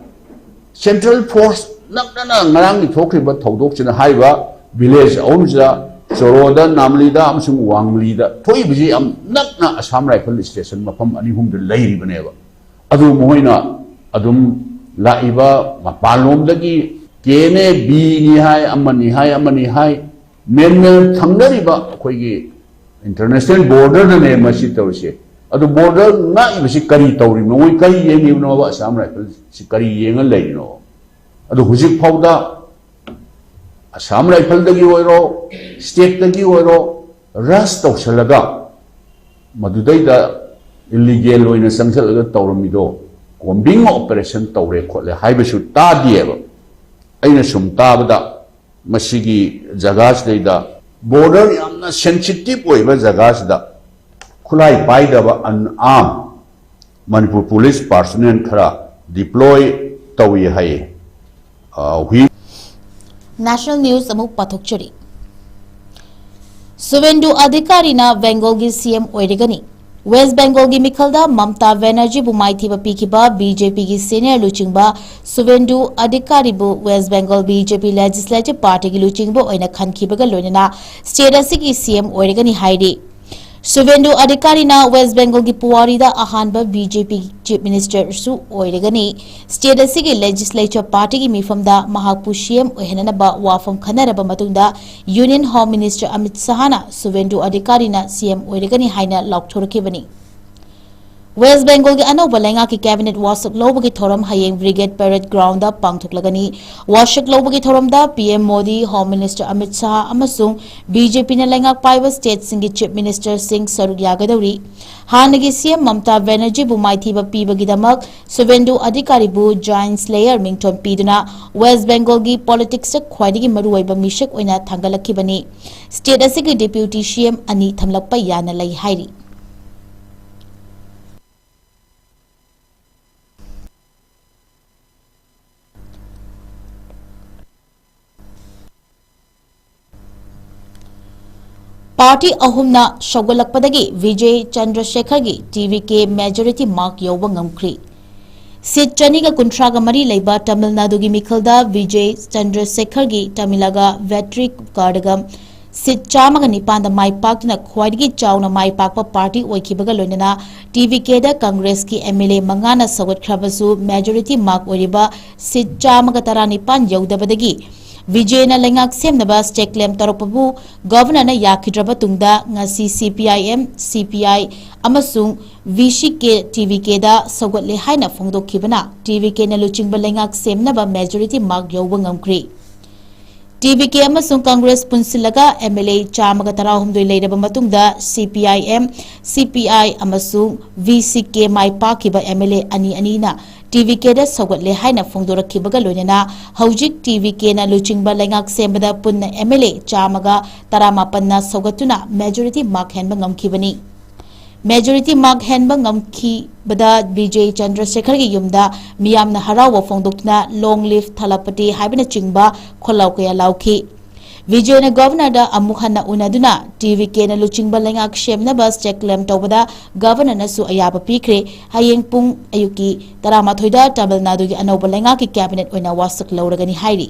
central force ꯅꯛꯅꯅ ꯉꯔꯥꯡꯒꯤ ꯊꯣꯛꯈ꯭ꯔꯤꯕ ꯊꯧꯗꯣꯛꯁꯤꯅ, ꯍꯥꯏꯔꯤꯕ village ꯑꯍꯨꯝꯁꯤꯗ, ꯆꯣꯔꯣꯗ, ꯅꯥꯝꯂꯤꯗ ꯑꯃꯁꯨꯡ ꯋꯥꯡꯂꯤꯗ ꯊꯣꯛꯏꯕꯁꯤ ꯌꯥꯝ ꯅꯛꯅ Assam Rifle station ꯃꯐꯝ ꯑꯅꯤ ꯑꯍꯨꯝꯗ ꯂꯩꯔꯤꯕꯅꯦꯕ꯫ ꯑꯗꯨ ꯃꯈꯣꯏꯅ ꯑꯗꯨꯝ ꯂꯥꯛꯏꯕ ꯃꯄꯥꯟꯂꯣꯝꯗꯒꯤ ꯀꯦꯅꯦ ꯕꯤꯅꯤ ꯍꯥꯏ, ꯑꯃꯅꯤ ꯍꯥꯏ, ꯑꯃꯅꯤ ꯍꯥꯏ, ꯃꯦꯟꯃꯦꯟ ꯊꯪꯅꯔꯤꯕ ꯑꯩꯈꯣꯏꯒꯤ ꯏꯟꯇꯔꯅꯦꯁꯅꯦꯜ ꯕꯣꯔꯗꯔꯗꯅꯦ ꯃꯁꯤ ꯇꯧꯔꯤꯁꯦ꯫ ꯑꯗꯨ ꯕꯣꯔꯗꯔ ꯉꯥꯛꯏꯕꯁꯤ ꯀꯔꯤ ꯇꯧꯔꯤꯕꯅꯣ? ꯃꯣꯏ ꯀꯔꯤ ꯌꯦꯡꯉꯤꯕꯅꯣꯕ? ꯑꯁꯥꯝ ꯔꯥꯏꯐꯜꯁꯤ ꯀꯔꯤ ꯌꯦꯡꯉ ꯂꯩꯔꯤꯅꯣ? ꯑꯗꯨ ꯍꯧꯖꯤꯛ ꯐꯥꯎꯗ ꯑꯁꯥꯝ ꯔꯥꯏꯐꯜꯗꯒꯤ ꯑꯣꯏꯔꯣ, ꯁ꯭ꯇꯦꯠꯇꯒꯤ ꯑꯣꯏꯔꯣ, ꯔꯁ ꯇꯧꯁꯜꯂꯒ ꯃꯗꯨꯗꯩꯗ ꯏꯂꯤꯒꯦꯜ ꯑꯣꯏꯅ ꯆꯪꯁꯜꯂꯒ ꯇꯧꯔꯝꯃꯤꯗꯣ ꯀꯣꯝꯕꯤꯡ ꯑꯣꯄꯔꯦꯁꯟ ꯇꯧꯔꯦ ꯈꯣꯠꯂꯦ ꯍꯥꯏꯕꯁꯨ ꯇꯥꯗꯦꯕ꯫ ꯑꯩꯅ ꯁꯨꯝ ꯇꯥꯕꯗ ꯃꯁꯤꯒꯤ ꯖꯒꯥꯁꯤꯗꯩꯗ ꯕꯣꯔꯗꯔ ꯌꯥꯝꯅ ꯁꯦꯟꯁꯤꯇꯤꯚ ꯑꯣꯏꯕ ꯖꯒꯥꯁꯤꯗ ꯈꯨꯠꯂꯥꯏ ꯄꯥꯏꯗꯕ ꯑꯟꯑꯥꯝ ꯃꯅꯤꯄꯨꯔ ꯄꯨꯂꯤꯁ ꯄꯥꯔꯁꯣꯅꯦꯜ ꯈꯔ ꯗꯤꯄ꯭ꯂꯣꯏ ꯇꯧꯏ ꯍꯥꯏꯌꯦ꯫ ꯑ, ꯍꯨꯏ National News ꯑꯃꯨꯛ ꯄꯥꯊꯣꯛꯆꯔꯤ꯫ ꯁꯨꯚꯦꯟꯗꯨ ꯑꯙꯤꯀꯥꯔꯤꯅ ꯕꯦꯡꯒꯣꯜꯒꯤ ꯁꯤ ꯑꯦꯝ ꯑꯣꯏꯔꯒꯅꯤ꯫ ꯋꯦꯁ ꯕꯦꯡꯒꯣꯜꯒꯤ ꯃꯤꯈꯜꯗ ꯃꯝꯇꯥ ꯕꯦꯅꯔꯖꯤꯕꯨ ꯃꯥꯏꯊꯤꯕ ꯄꯤꯈꯤꯕ ꯕꯤ ꯖꯦ ꯄꯤꯒꯤ ꯁꯦꯅꯤꯌꯔ ꯂꯨꯆꯤꯡꯕ ꯁꯨꯚꯦꯟꯗꯨ ꯑꯙꯤꯀꯥꯔꯤꯕꯨ ꯋꯦꯁ ꯕꯦꯡꯒꯣꯜ ꯕꯤ ꯖꯦ ꯄꯤ ꯂꯦꯖꯤꯁꯂꯦꯇꯤꯚ ꯄꯥꯔꯇꯤꯒꯤ ꯂꯨꯆꯤꯡꯕ ꯑꯣꯏꯅ ꯈꯟꯈꯤꯕꯒ ꯂꯣꯏꯅꯅ ꯁ꯭ꯇꯦꯠ ꯑꯁꯤꯒꯤ ꯁꯤ ꯑꯦꯝ ꯑꯣꯏꯔꯒꯅꯤ ꯍꯥꯏꯔꯤ꯫ ꯁꯨꯚꯦꯟꯗꯨ ꯑꯙꯤꯀꯥꯔꯤꯅ ꯋꯦꯁ ꯕꯦꯡꯒꯣꯜꯒꯤ ꯄꯨꯋꯥꯔꯤꯗ ꯑꯍꯥꯟꯕ ꯕꯤ ꯖꯦ ꯄꯤ ꯆꯤꯐ ꯃꯤꯅꯤꯁꯇꯔꯁꯨ ꯑꯣꯏꯔꯒꯅꯤ꯫ ꯁ꯭ꯇꯦꯠ ꯑꯁꯤꯒꯤ ꯂꯦꯖꯤꯁꯂꯦꯆꯔ ꯄꯥꯔꯇꯤꯒꯤ ꯃꯤꯐꯝꯗ ꯃꯍꯥꯛꯄꯨ ꯁꯤ ꯑꯦꯝ ꯑꯣꯏꯍꯟꯅꯅꯕ ꯋꯥꯐꯝ ꯈꯟꯅꯔꯕ ꯃꯇꯨꯡꯗ ꯌꯨꯅꯤꯌꯟ ꯍꯣꯝ ꯃꯤꯅꯤꯁꯇꯔ ꯑꯃꯤꯠ ꯁꯍꯥꯅ ꯁꯨꯚꯦꯟꯗꯨ ꯑꯙꯤꯀꯥꯔꯤꯅ ꯁꯤ ꯑꯦꯝ ꯑꯣꯏꯔꯒꯅꯤ ꯍꯥꯏꯅ ꯂꯥꯎꯊꯣꯔꯛꯈꯤꯕꯅꯤ꯫ ꯋꯦꯁ ꯕꯦꯡꯒꯣꯜꯒꯤ ꯑꯅꯧꯕ ꯂꯩꯉꯥꯛꯀꯤ ꯀꯦꯕꯤꯅꯦꯠ ꯋꯥꯁꯛ ꯂꯧꯕꯒꯤ ꯊꯧꯔꯝ ꯍꯌꯦꯡ ꯕ꯭ꯔꯤꯒꯦꯗ ꯄꯦꯔꯦꯗ ꯒ꯭ꯔꯥꯎꯟꯗ ꯄꯥꯡꯊꯣꯛꯂꯒꯅꯤ꯫ ꯋꯥꯁꯛ ꯂꯧꯕꯒꯤ ꯊꯧꯔꯝꯗ P M Modi, home minister Amit Shah ꯑꯃꯁꯨꯡ ꯕꯤ ꯖꯦ ꯄꯤꯅ ꯂꯩꯉꯥꯛ ꯄꯥꯏꯕ ꯁ꯭ꯇꯦꯠꯁꯤꯡꯒꯤ ꯆꯤꯐ ꯃꯤꯅꯤꯁꯇꯔꯁꯤꯡ ꯁꯔꯨꯛ ꯌꯥꯒꯗꯧꯔꯤ꯫ ꯍꯥꯟꯅꯒꯤ ꯁꯤ ꯑꯦꯝ ꯃꯝꯇꯥ ꯕꯦꯅꯔꯖꯤꯕꯨ ꯃꯥꯏꯊꯤꯕ ꯄꯤꯕꯒꯤꯗꯃꯛ ꯁꯨꯚꯦꯟꯗꯨ ꯑꯙꯤꯀꯥꯔꯤꯕꯨ ꯖꯥꯏꯟꯁ ꯂꯦꯌꯔ ꯃꯤꯡꯊꯣꯟ ꯄꯤꯗꯨꯅ ꯋꯦꯁ ꯕꯦꯡꯒꯣꯜꯒꯤ ꯄꯣꯂꯤꯇꯤꯛꯁꯇ ꯈ꯭ꯋꯥꯏꯗꯒꯤ ꯃꯔꯨꯑꯣꯏꯕ ꯃꯤꯁꯛ ꯑꯣꯏꯅ ꯊꯥꯡꯒꯠꯂꯛꯈꯤꯕꯅꯤ꯫ ꯁ꯭ꯇꯦꯠ ꯑꯁꯤꯒꯤ ꯗꯦꯄ꯭ꯌꯨꯇꯤ ꯁꯤ ꯑꯦꯝ ꯑꯅꯤ ꯊꯝꯂꯛꯄ ꯌꯥꯅ ꯂꯩ ꯍꯥꯏꯔꯤ꯫ ꯄꯥꯔꯇꯤ ꯑꯍꯨꯝꯅ ꯁꯧꯒꯠꯂꯛꯄꯗꯒꯤ ꯚꯤꯖꯦ ꯆꯟꯗ꯭ꯔꯁꯦꯈꯔꯒꯤ ꯇꯤ ꯚꯤ ꯀꯦ ꯃꯦꯖꯣꯔꯤꯇꯤ ꯃꯥꯔꯛ ꯌꯧꯕ ꯉꯝꯈ꯭ꯔꯤ꯫ ꯁꯤꯠ ꯆꯅꯤꯒ ꯀꯨꯟꯊ꯭ꯔꯥꯒ ꯃꯔꯤ ꯂꯩꯕ ꯇꯥꯃꯤꯜ ꯅꯥꯗꯨꯒꯤ ꯃꯤꯈꯜꯗ ꯚꯤꯖꯦ ꯆꯟꯗ꯭ꯔꯁꯦꯈꯔꯒꯤ ꯇꯥꯃꯤꯂꯒ ꯚꯦꯇ꯭ꯔꯤ ꯀꯥꯔꯗꯒꯝ ꯁꯤꯠ ꯆꯥꯝꯃꯒ ꯅꯤꯄꯥꯟꯗ ꯃꯥꯏ ꯄꯥꯛꯇꯨꯅ ꯈ꯭ꯋꯥꯏꯗꯒꯤ ꯆꯥꯎꯅ ꯃꯥꯏ ꯄꯥꯛꯄ ꯄꯥꯔꯇꯤ ꯑꯣꯏꯈꯤꯕꯒ ꯂꯣꯏꯅꯅ ꯇꯤ ꯚꯤ ꯀꯦꯗ ꯀꯪꯒ꯭ꯔꯦꯁꯀꯤ ꯑꯦꯝ ꯑꯦꯜ ꯑꯦ ꯃꯉꯥꯅ ꯁꯧꯒꯠꯈ꯭ꯔꯕꯁꯨ ꯃꯦꯖꯣꯔꯤꯇꯤ ꯃꯥꯔꯛ ꯑꯣꯏꯔꯤꯕ ꯁꯤꯠ ꯆꯥꯝꯃꯒ ꯇꯔꯥꯅꯤꯄꯥꯟ ꯌꯧꯗꯕꯗꯒꯤ ꯕꯤꯖꯦꯅ ꯂꯩꯉꯥꯛ ꯁꯦꯝꯅꯕ ꯁ꯭ꯇꯦꯛ ꯀ꯭ꯂꯦꯝ ꯇꯧꯔꯛꯄꯕꯨ ꯒꯚꯔꯅꯔꯅ ꯌꯥꯈꯤꯗ꯭ꯔꯕ ꯇꯨꯡꯗ ꯉꯁꯤ ꯁꯤ ꯄꯤ ꯑꯥꯏ ꯑꯦꯝ, ꯁꯤ ꯄꯤ ꯑꯥꯏ ꯑꯃꯁꯨꯡ ꯚꯤ ꯁꯤ ꯀꯦ ꯇꯤ ꯚꯤ ꯀꯦꯗ ꯁꯧꯒꯠꯂꯦ ꯍꯥꯏꯅ ꯐꯣꯡꯗꯣꯛꯈꯤꯕꯅ ꯇꯤ ꯚꯤ ꯀꯦꯅ ꯂꯨꯆꯤꯡꯕ ꯂꯩꯉꯥꯛ ꯁꯦꯝꯅꯕ ꯃꯦꯖꯣꯔꯤꯇꯤ ꯃꯥꯔꯛ ꯌꯧꯕ ꯉꯝꯈ꯭ꯔꯦ꯫ ꯇꯤ ꯚꯤ ꯀꯦ ꯑꯃꯁꯨꯡ ꯀꯪꯒ꯭ꯔꯦꯁ ꯄꯨꯟꯁꯤꯜꯂꯒ ꯑꯦꯝ ꯑꯦꯜ ꯑꯦ ꯆꯥꯝꯃꯒ ꯇꯔꯥꯍꯨꯝꯗꯣꯏ ꯂꯩꯔꯕ ꯃꯇꯨꯡꯗ ꯁꯤ ꯄꯤ ꯑꯥꯏ ꯑꯦꯝ, ꯁꯤ ꯄꯤ ꯑꯥꯏ ꯑꯃꯁꯨꯡ ꯚꯤ ꯁꯤ ꯀꯦ ꯃꯥꯏ ꯄꯥꯛꯈꯤꯕ ꯑꯦꯝ ꯑꯦꯜ ꯑꯦ ꯑꯅꯤ ꯑꯅꯤꯅ ꯇꯤ ꯚꯤ ꯀꯦꯗ ꯁꯧꯒꯠꯂꯦ ꯍꯥꯏꯅ ꯐꯣꯡꯗꯣꯔꯛꯈꯤꯕꯒ ꯂꯣꯏꯅꯅ ꯍꯧꯖꯤꯛ ꯇꯤ ꯚꯤ ꯀꯦꯅ ꯂꯨꯆꯤꯡꯕ ꯂꯩꯉꯥꯛ ꯁꯦꯝꯕꯗ ꯄꯨꯟꯅ ꯑꯦꯝ ꯑꯦꯜ ꯑꯦ ꯆꯥꯝꯃꯒ ꯇꯔꯥꯃꯥꯄꯟꯅ ꯁꯧꯒꯠꯇꯨꯅ ꯃꯦꯖꯣꯔꯤꯇꯤ ꯃꯥꯔꯛ ꯍꯦꯟꯕ ꯉꯝꯈꯤꯕꯅꯤ꯫ ꯃꯦꯖꯣꯔꯤꯇꯤ ꯃꯥꯔꯛ ꯍꯦꯟꯕ ꯉꯝꯈꯤꯕꯗ ꯕꯤꯖꯦ ꯆꯟꯗ꯭ꯔꯁꯦꯈꯔꯒꯤ ꯌꯨꯝꯗ ꯃꯤꯌꯥꯝꯅ ꯍꯔꯥꯎꯕ ꯐꯣꯡꯗꯣꯛꯇꯨꯅ "Long live Thalapathy" ꯍꯥꯏꯕꯅꯆꯤꯡꯕ ꯈꯣꯜꯂꯥꯎ ꯀꯌꯥ ꯂꯥꯎꯈꯤ꯫ ꯕꯤꯖꯦꯅ ꯒꯚꯔꯅꯔꯗ ꯑꯃꯨꯛ ꯍꯟꯅ ꯎꯅꯗꯨꯅ ꯇꯤ ꯚꯤ ꯀꯦꯅ ꯂꯨꯆꯤꯡꯕ ꯂꯩꯉꯥꯛ ꯁꯦꯝꯅꯕ ꯁ꯭ꯇꯦꯛ ꯀ꯭ꯂꯦꯝ ꯇꯧꯕꯗ ꯒꯚꯔꯅꯔꯅꯁꯨ ꯑꯌꯥꯕ ꯄꯤꯈ꯭ꯔꯦ꯫ ꯍꯌꯦꯡ ꯄꯨꯡ ꯑꯌꯨꯛꯀꯤ ꯇꯔꯥꯃꯥꯊꯣꯏꯗ ꯇꯥꯃꯤꯜ ꯅꯥꯗꯨꯒꯤ ꯑꯅꯧꯕ ꯂꯩꯉꯥꯛꯀꯤ ꯀꯦꯕꯤꯅꯦꯠ ꯑꯣꯏꯅ ꯋꯥꯁꯛ ꯂꯧꯔꯒꯅꯤ ꯍꯥꯏꯔꯤ꯫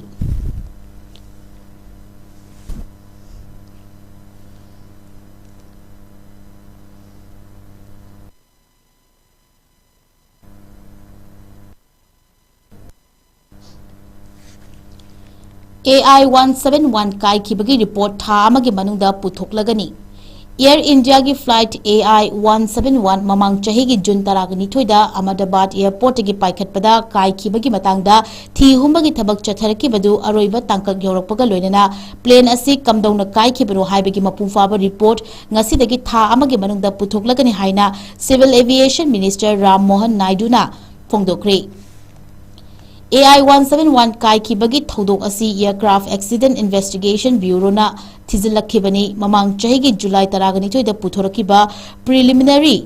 A I one seven one ꯀꯥꯏꯈꯤꯕꯒꯤ ꯔꯤꯄꯣꯔꯠ ꯊꯥ ꯑꯃꯒꯤ ꯃꯅꯨꯡꯗ ꯄꯨꯊꯣꯛꯂꯒꯅꯤ꯫ ꯑꯦꯌꯔ ꯏꯟꯗꯤꯌꯥꯒꯤ flight A I one seven one ꯃꯃꯥꯡ ꯆꯍꯤꯒꯤ ꯖꯨꯟ ꯇꯔꯥꯒ ꯅꯤꯊꯣꯏꯗ ꯑꯍꯃꯗꯥꯕꯥꯗ ꯑꯦꯌꯔꯄꯣꯔꯠꯇꯒꯤ ꯄꯥꯏꯈꯠꯄꯗ ꯀꯥꯏꯈꯤꯕꯒꯤ ꯃꯇꯥꯡꯗ ꯊꯤ ꯍꯨꯝꯕꯒꯤ ꯊꯕꯛ ꯆꯠꯊꯔꯛꯈꯤꯕꯗꯨ ꯑꯔꯣꯏꯕ ꯇꯥꯡꯀꯛ ꯌꯧꯔꯛꯄꯒ ꯂꯣꯏꯅꯅ ꯄ꯭ꯂꯦꯟ ꯑꯁꯤ ꯀꯝꯗꯧꯅ ꯀꯥꯏꯈꯤꯕꯅꯣ ꯍꯥꯏꯕꯒꯤ ꯃꯄꯨꯡ ꯐꯥꯕ ꯔꯤꯄꯣꯔꯠ ꯉꯁꯤꯗꯒꯤ ꯊꯥ ꯑꯃꯒꯤ ꯃꯅꯨꯡꯗ ꯄꯨꯊꯣꯛꯂꯒꯅꯤ ꯍꯥꯏꯅ civil aviation minister Ram Mohan ꯅꯥꯏꯗꯨꯅ ꯐꯣꯡꯗꯣꯛꯈ꯭ꯔꯦ꯫ A I one seven one ꯀꯥꯏꯈꯤꯕꯒꯤ ꯊꯧꯗꯣꯛ ꯑꯁꯤ Aircraft Accident Investigation Bureauꯅ ꯊꯤꯖꯤꯜꯂꯛꯈꯤꯕꯅꯤ꯫ ꯃꯃꯥꯡ ꯆꯍꯤꯒꯤ ꯖꯨꯂꯥꯏ ꯇꯔꯥꯒ ꯅꯤꯊꯣꯏꯗ ꯄꯨꯊꯣꯔꯛꯈꯤꯕ preliminary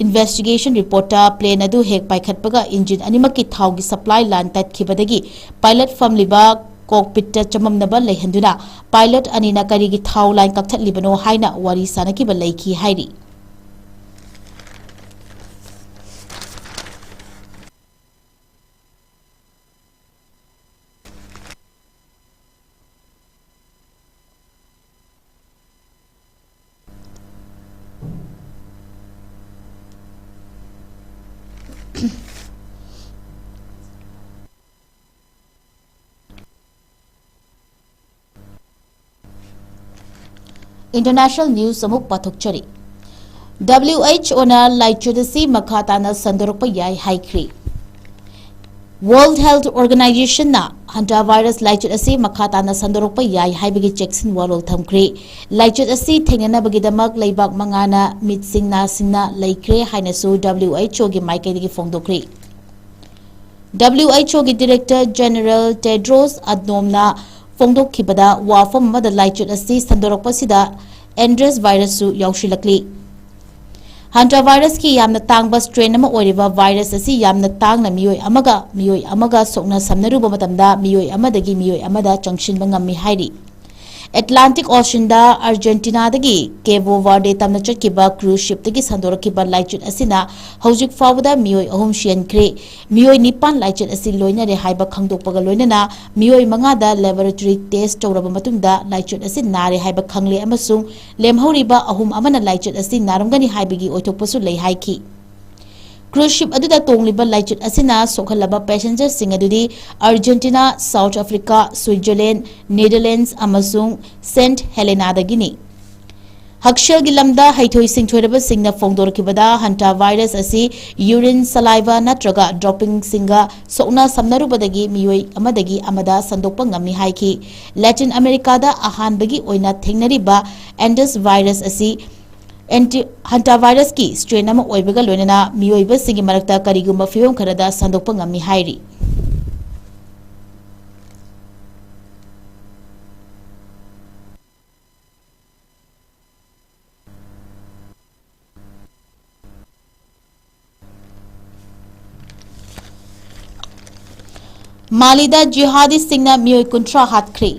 investigation reportꯇ ꯄ꯭ꯂꯦꯟ ꯑꯗꯨ ꯍꯦꯛ ꯄꯥꯏꯈꯠꯄꯒ ꯏꯟꯖꯤꯟ ꯑꯅꯤꯃꯛꯀꯤ ꯊꯥꯎꯒꯤ supply line ꯇꯠꯈꯤꯕꯗꯒꯤ pilot ꯐꯝꯂꯤꯕ cockpitꯇ ꯆꯃꯝꯅꯕ ꯂꯩꯍꯟꯗꯨꯅ pilot ꯑꯅꯤꯅ ꯀꯔꯤꯒꯤ ꯊꯥꯎ line ꯀꯛꯊꯠꯂꯤꯕꯅꯣ ꯍꯥꯏꯅ ꯋꯥꯔꯤ ꯁꯥꯅꯈꯤꯕ ꯂꯩꯈꯤ ꯍꯥꯏꯔꯤ꯫ International news ꯑꯃꯨꯛ ꯄꯥꯊꯣꯛꯆꯔꯤ꯫ W H O ꯅ ꯂꯥꯏꯆꯠ ꯑꯁꯤ ꯃꯈꯥ ꯇꯥꯅ ꯁꯟꯗꯣꯔꯛꯄ ꯌꯥꯏ ꯍꯥꯏꯈ꯭ꯔꯤ꯫ World Health Organization ꯅ hantavirus ꯂꯥꯏꯆꯠ ꯑꯁꯤ ꯃꯈꯥ ꯇꯥꯅ ꯁꯟꯗꯣꯔꯛꯄ ꯌꯥꯏ ꯍꯥꯏꯕꯒꯤ ꯆꯦꯛꯁꯤꯟ ꯋꯥꯔꯣꯜ ꯊꯝꯈ꯭ꯔꯤ꯫ ꯂꯥꯏꯆꯠ ꯑꯁꯤ ꯊꯦꯡꯅꯅꯕꯒꯤꯗꯃꯛ ꯂꯩꯕꯥꯛ ꯃꯉꯥꯅ ꯃꯤꯠ ꯁꯤꯡꯅ ꯁꯤꯡꯅ ꯂꯩꯈ꯭ꯔꯦ ꯍꯥꯏꯅꯁꯨ W H O ꯒꯤ ꯃꯥꯏꯀꯩꯗꯒꯤ ꯐꯣꯡꯗꯣꯛꯈ꯭ꯔꯤ꯫ W H O ꯒꯤ Director General Tedros Adhanom ꯅ ꯐꯣꯡꯗꯣꯛꯈꯤꯕꯗ, ꯋꯥꯐꯝ ꯑꯃꯗ ꯂꯥꯏꯆꯠ ꯑꯁꯤ ꯁꯟꯗꯣꯔꯛꯄꯁꯤꯗ Andres virus ꯁꯨ ꯌꯥꯎꯁꯤꯜꯂꯛꯂꯤ꯫ Hantavirus ꯀꯤ ꯌꯥꯝꯅ ꯇꯥꯡꯕ strain ꯑꯃ ꯑꯣꯏꯔꯤꯕ virus ꯑꯁꯤ ꯌꯥꯝꯅ ꯇꯥꯡꯅ ꯃꯤꯑꯣꯏ ꯑꯃꯒ ꯃꯤꯑꯣꯏ ꯑꯃꯒ ꯁꯣꯛꯅ ꯁꯝꯅꯔꯨꯕ ꯃꯇꯝꯗ ꯃꯤꯑꯣꯏ ꯑꯃꯗꯒꯤ ꯃꯤꯑꯣꯏ ꯑꯃꯗ ꯆꯪꯁꯤꯟꯕ ꯉꯝꯃꯤ ꯍꯥꯏꯔꯤ꯫ Atlantic Ocean ꯗ Argentina ꯗꯒꯤ Cabo Verde ꯇꯝꯅ ꯆꯠꯈꯤꯕ cruise ship ꯇꯒꯤ ꯁꯟꯗꯣꯔꯛꯈꯤꯕ ꯂꯥꯏꯆꯠ ꯑꯁꯤꯅ ꯍꯧꯖꯤꯛ ꯐꯥꯎꯕꯗ ꯃꯤꯑꯣꯏ ꯑꯍꯨꯝ ꯁꯤꯍꯟꯈ꯭ꯔꯦ꯫ ꯃꯤꯑꯣꯏ ꯅꯤꯄꯥꯟ ꯂꯥꯏꯆꯠ ꯑꯁꯤ ꯂꯣꯏꯅꯔꯦ ꯍꯥꯏꯕ ꯈꯪꯗꯣꯛꯄꯒ ꯂꯣꯏꯅꯅ ꯃꯤꯑꯣꯏ ꯃꯉꯥꯗ laboratory test ꯇꯧꯔꯕ ꯃꯇꯨꯡꯗ ꯂꯥꯏꯆꯠ ꯑꯁꯤ ꯅꯥꯔꯦ ꯍꯥꯏꯕ ꯈꯪꯂꯦ ꯑꯃꯁꯨꯡ ꯂꯦꯝꯍꯧꯔꯤꯕ ꯑꯍꯨꯝ ꯑꯃꯅ ꯂꯥꯏꯆꯠ ꯑꯁꯤ ꯅꯥꯔꯝꯒꯅꯤ ꯍꯥꯏꯕꯒꯤ ꯑꯣꯏꯊꯣꯛꯄꯁꯨ ꯂꯩ ꯍꯥꯏꯈꯤ꯫ Cruise ship ꯑꯗꯨꯗ ꯇꯣꯡꯂꯤꯕ ꯂꯥꯏꯆꯠ ꯑꯁꯤꯅ ꯁꯣꯛꯍꯜꯂꯕ passenger ꯁꯤꯡ ꯑꯗꯨꯗꯤ Argentina, South Africa, Switzerland, Netherlands ꯑꯃꯁꯨꯡ Saint Helena ꯗꯒꯤꯅꯤ꯫ ꯍꯛꯁꯦꯜꯒꯤ ꯂꯝꯗ ꯍꯩꯊꯣꯏ ꯁꯤꯡꯊꯣꯏꯔꯕꯁꯤꯡꯅ ꯐꯣꯡꯗꯣꯔꯛꯈꯤꯕꯗ, hantavirus ꯑꯁꯤ urine, saliva ꯅꯠꯇ꯭ꯔꯒ dropping ꯁꯤꯡꯒ ꯁꯣꯛꯅ ꯁꯝꯅꯔꯨꯕꯗꯒꯤ ꯃꯤꯑꯣꯏ ꯑꯃꯗꯒꯤ ꯑꯃꯗ ꯁꯟꯗꯣꯛꯄ ꯉꯝꯃꯤ ꯍꯥꯏꯈꯤ꯫ Latin America ꯗ ꯑꯍꯥꯟꯕꯒꯤ ꯑꯣꯏꯅ ꯊꯦꯡꯅꯔꯤꯕ Andres virus ꯑꯁꯤ anti-, hantavirus ꯀꯤ strain ꯑꯃ ꯑꯣꯏꯕꯒ ꯂꯣꯏꯅꯅ ꯃꯤꯑꯣꯏꯕꯁꯤꯡꯒꯤ ꯃꯔꯛꯇ ꯀꯔꯤꯒꯨꯝꯕ ꯐꯤꯚꯝ ꯈꯔꯗ ꯁꯟꯗꯣꯛꯄ ꯉꯝꯃꯤ ꯍꯥꯏꯔꯤ꯫ ꯃꯥꯂꯤꯗ ꯖꯤꯍꯥꯗꯤꯁꯤꯡꯅ ꯃꯤꯑꯣꯏ ꯀꯨꯟꯊ꯭ꯔꯥ ꯍꯥꯠꯈ꯭ꯔꯦ꯫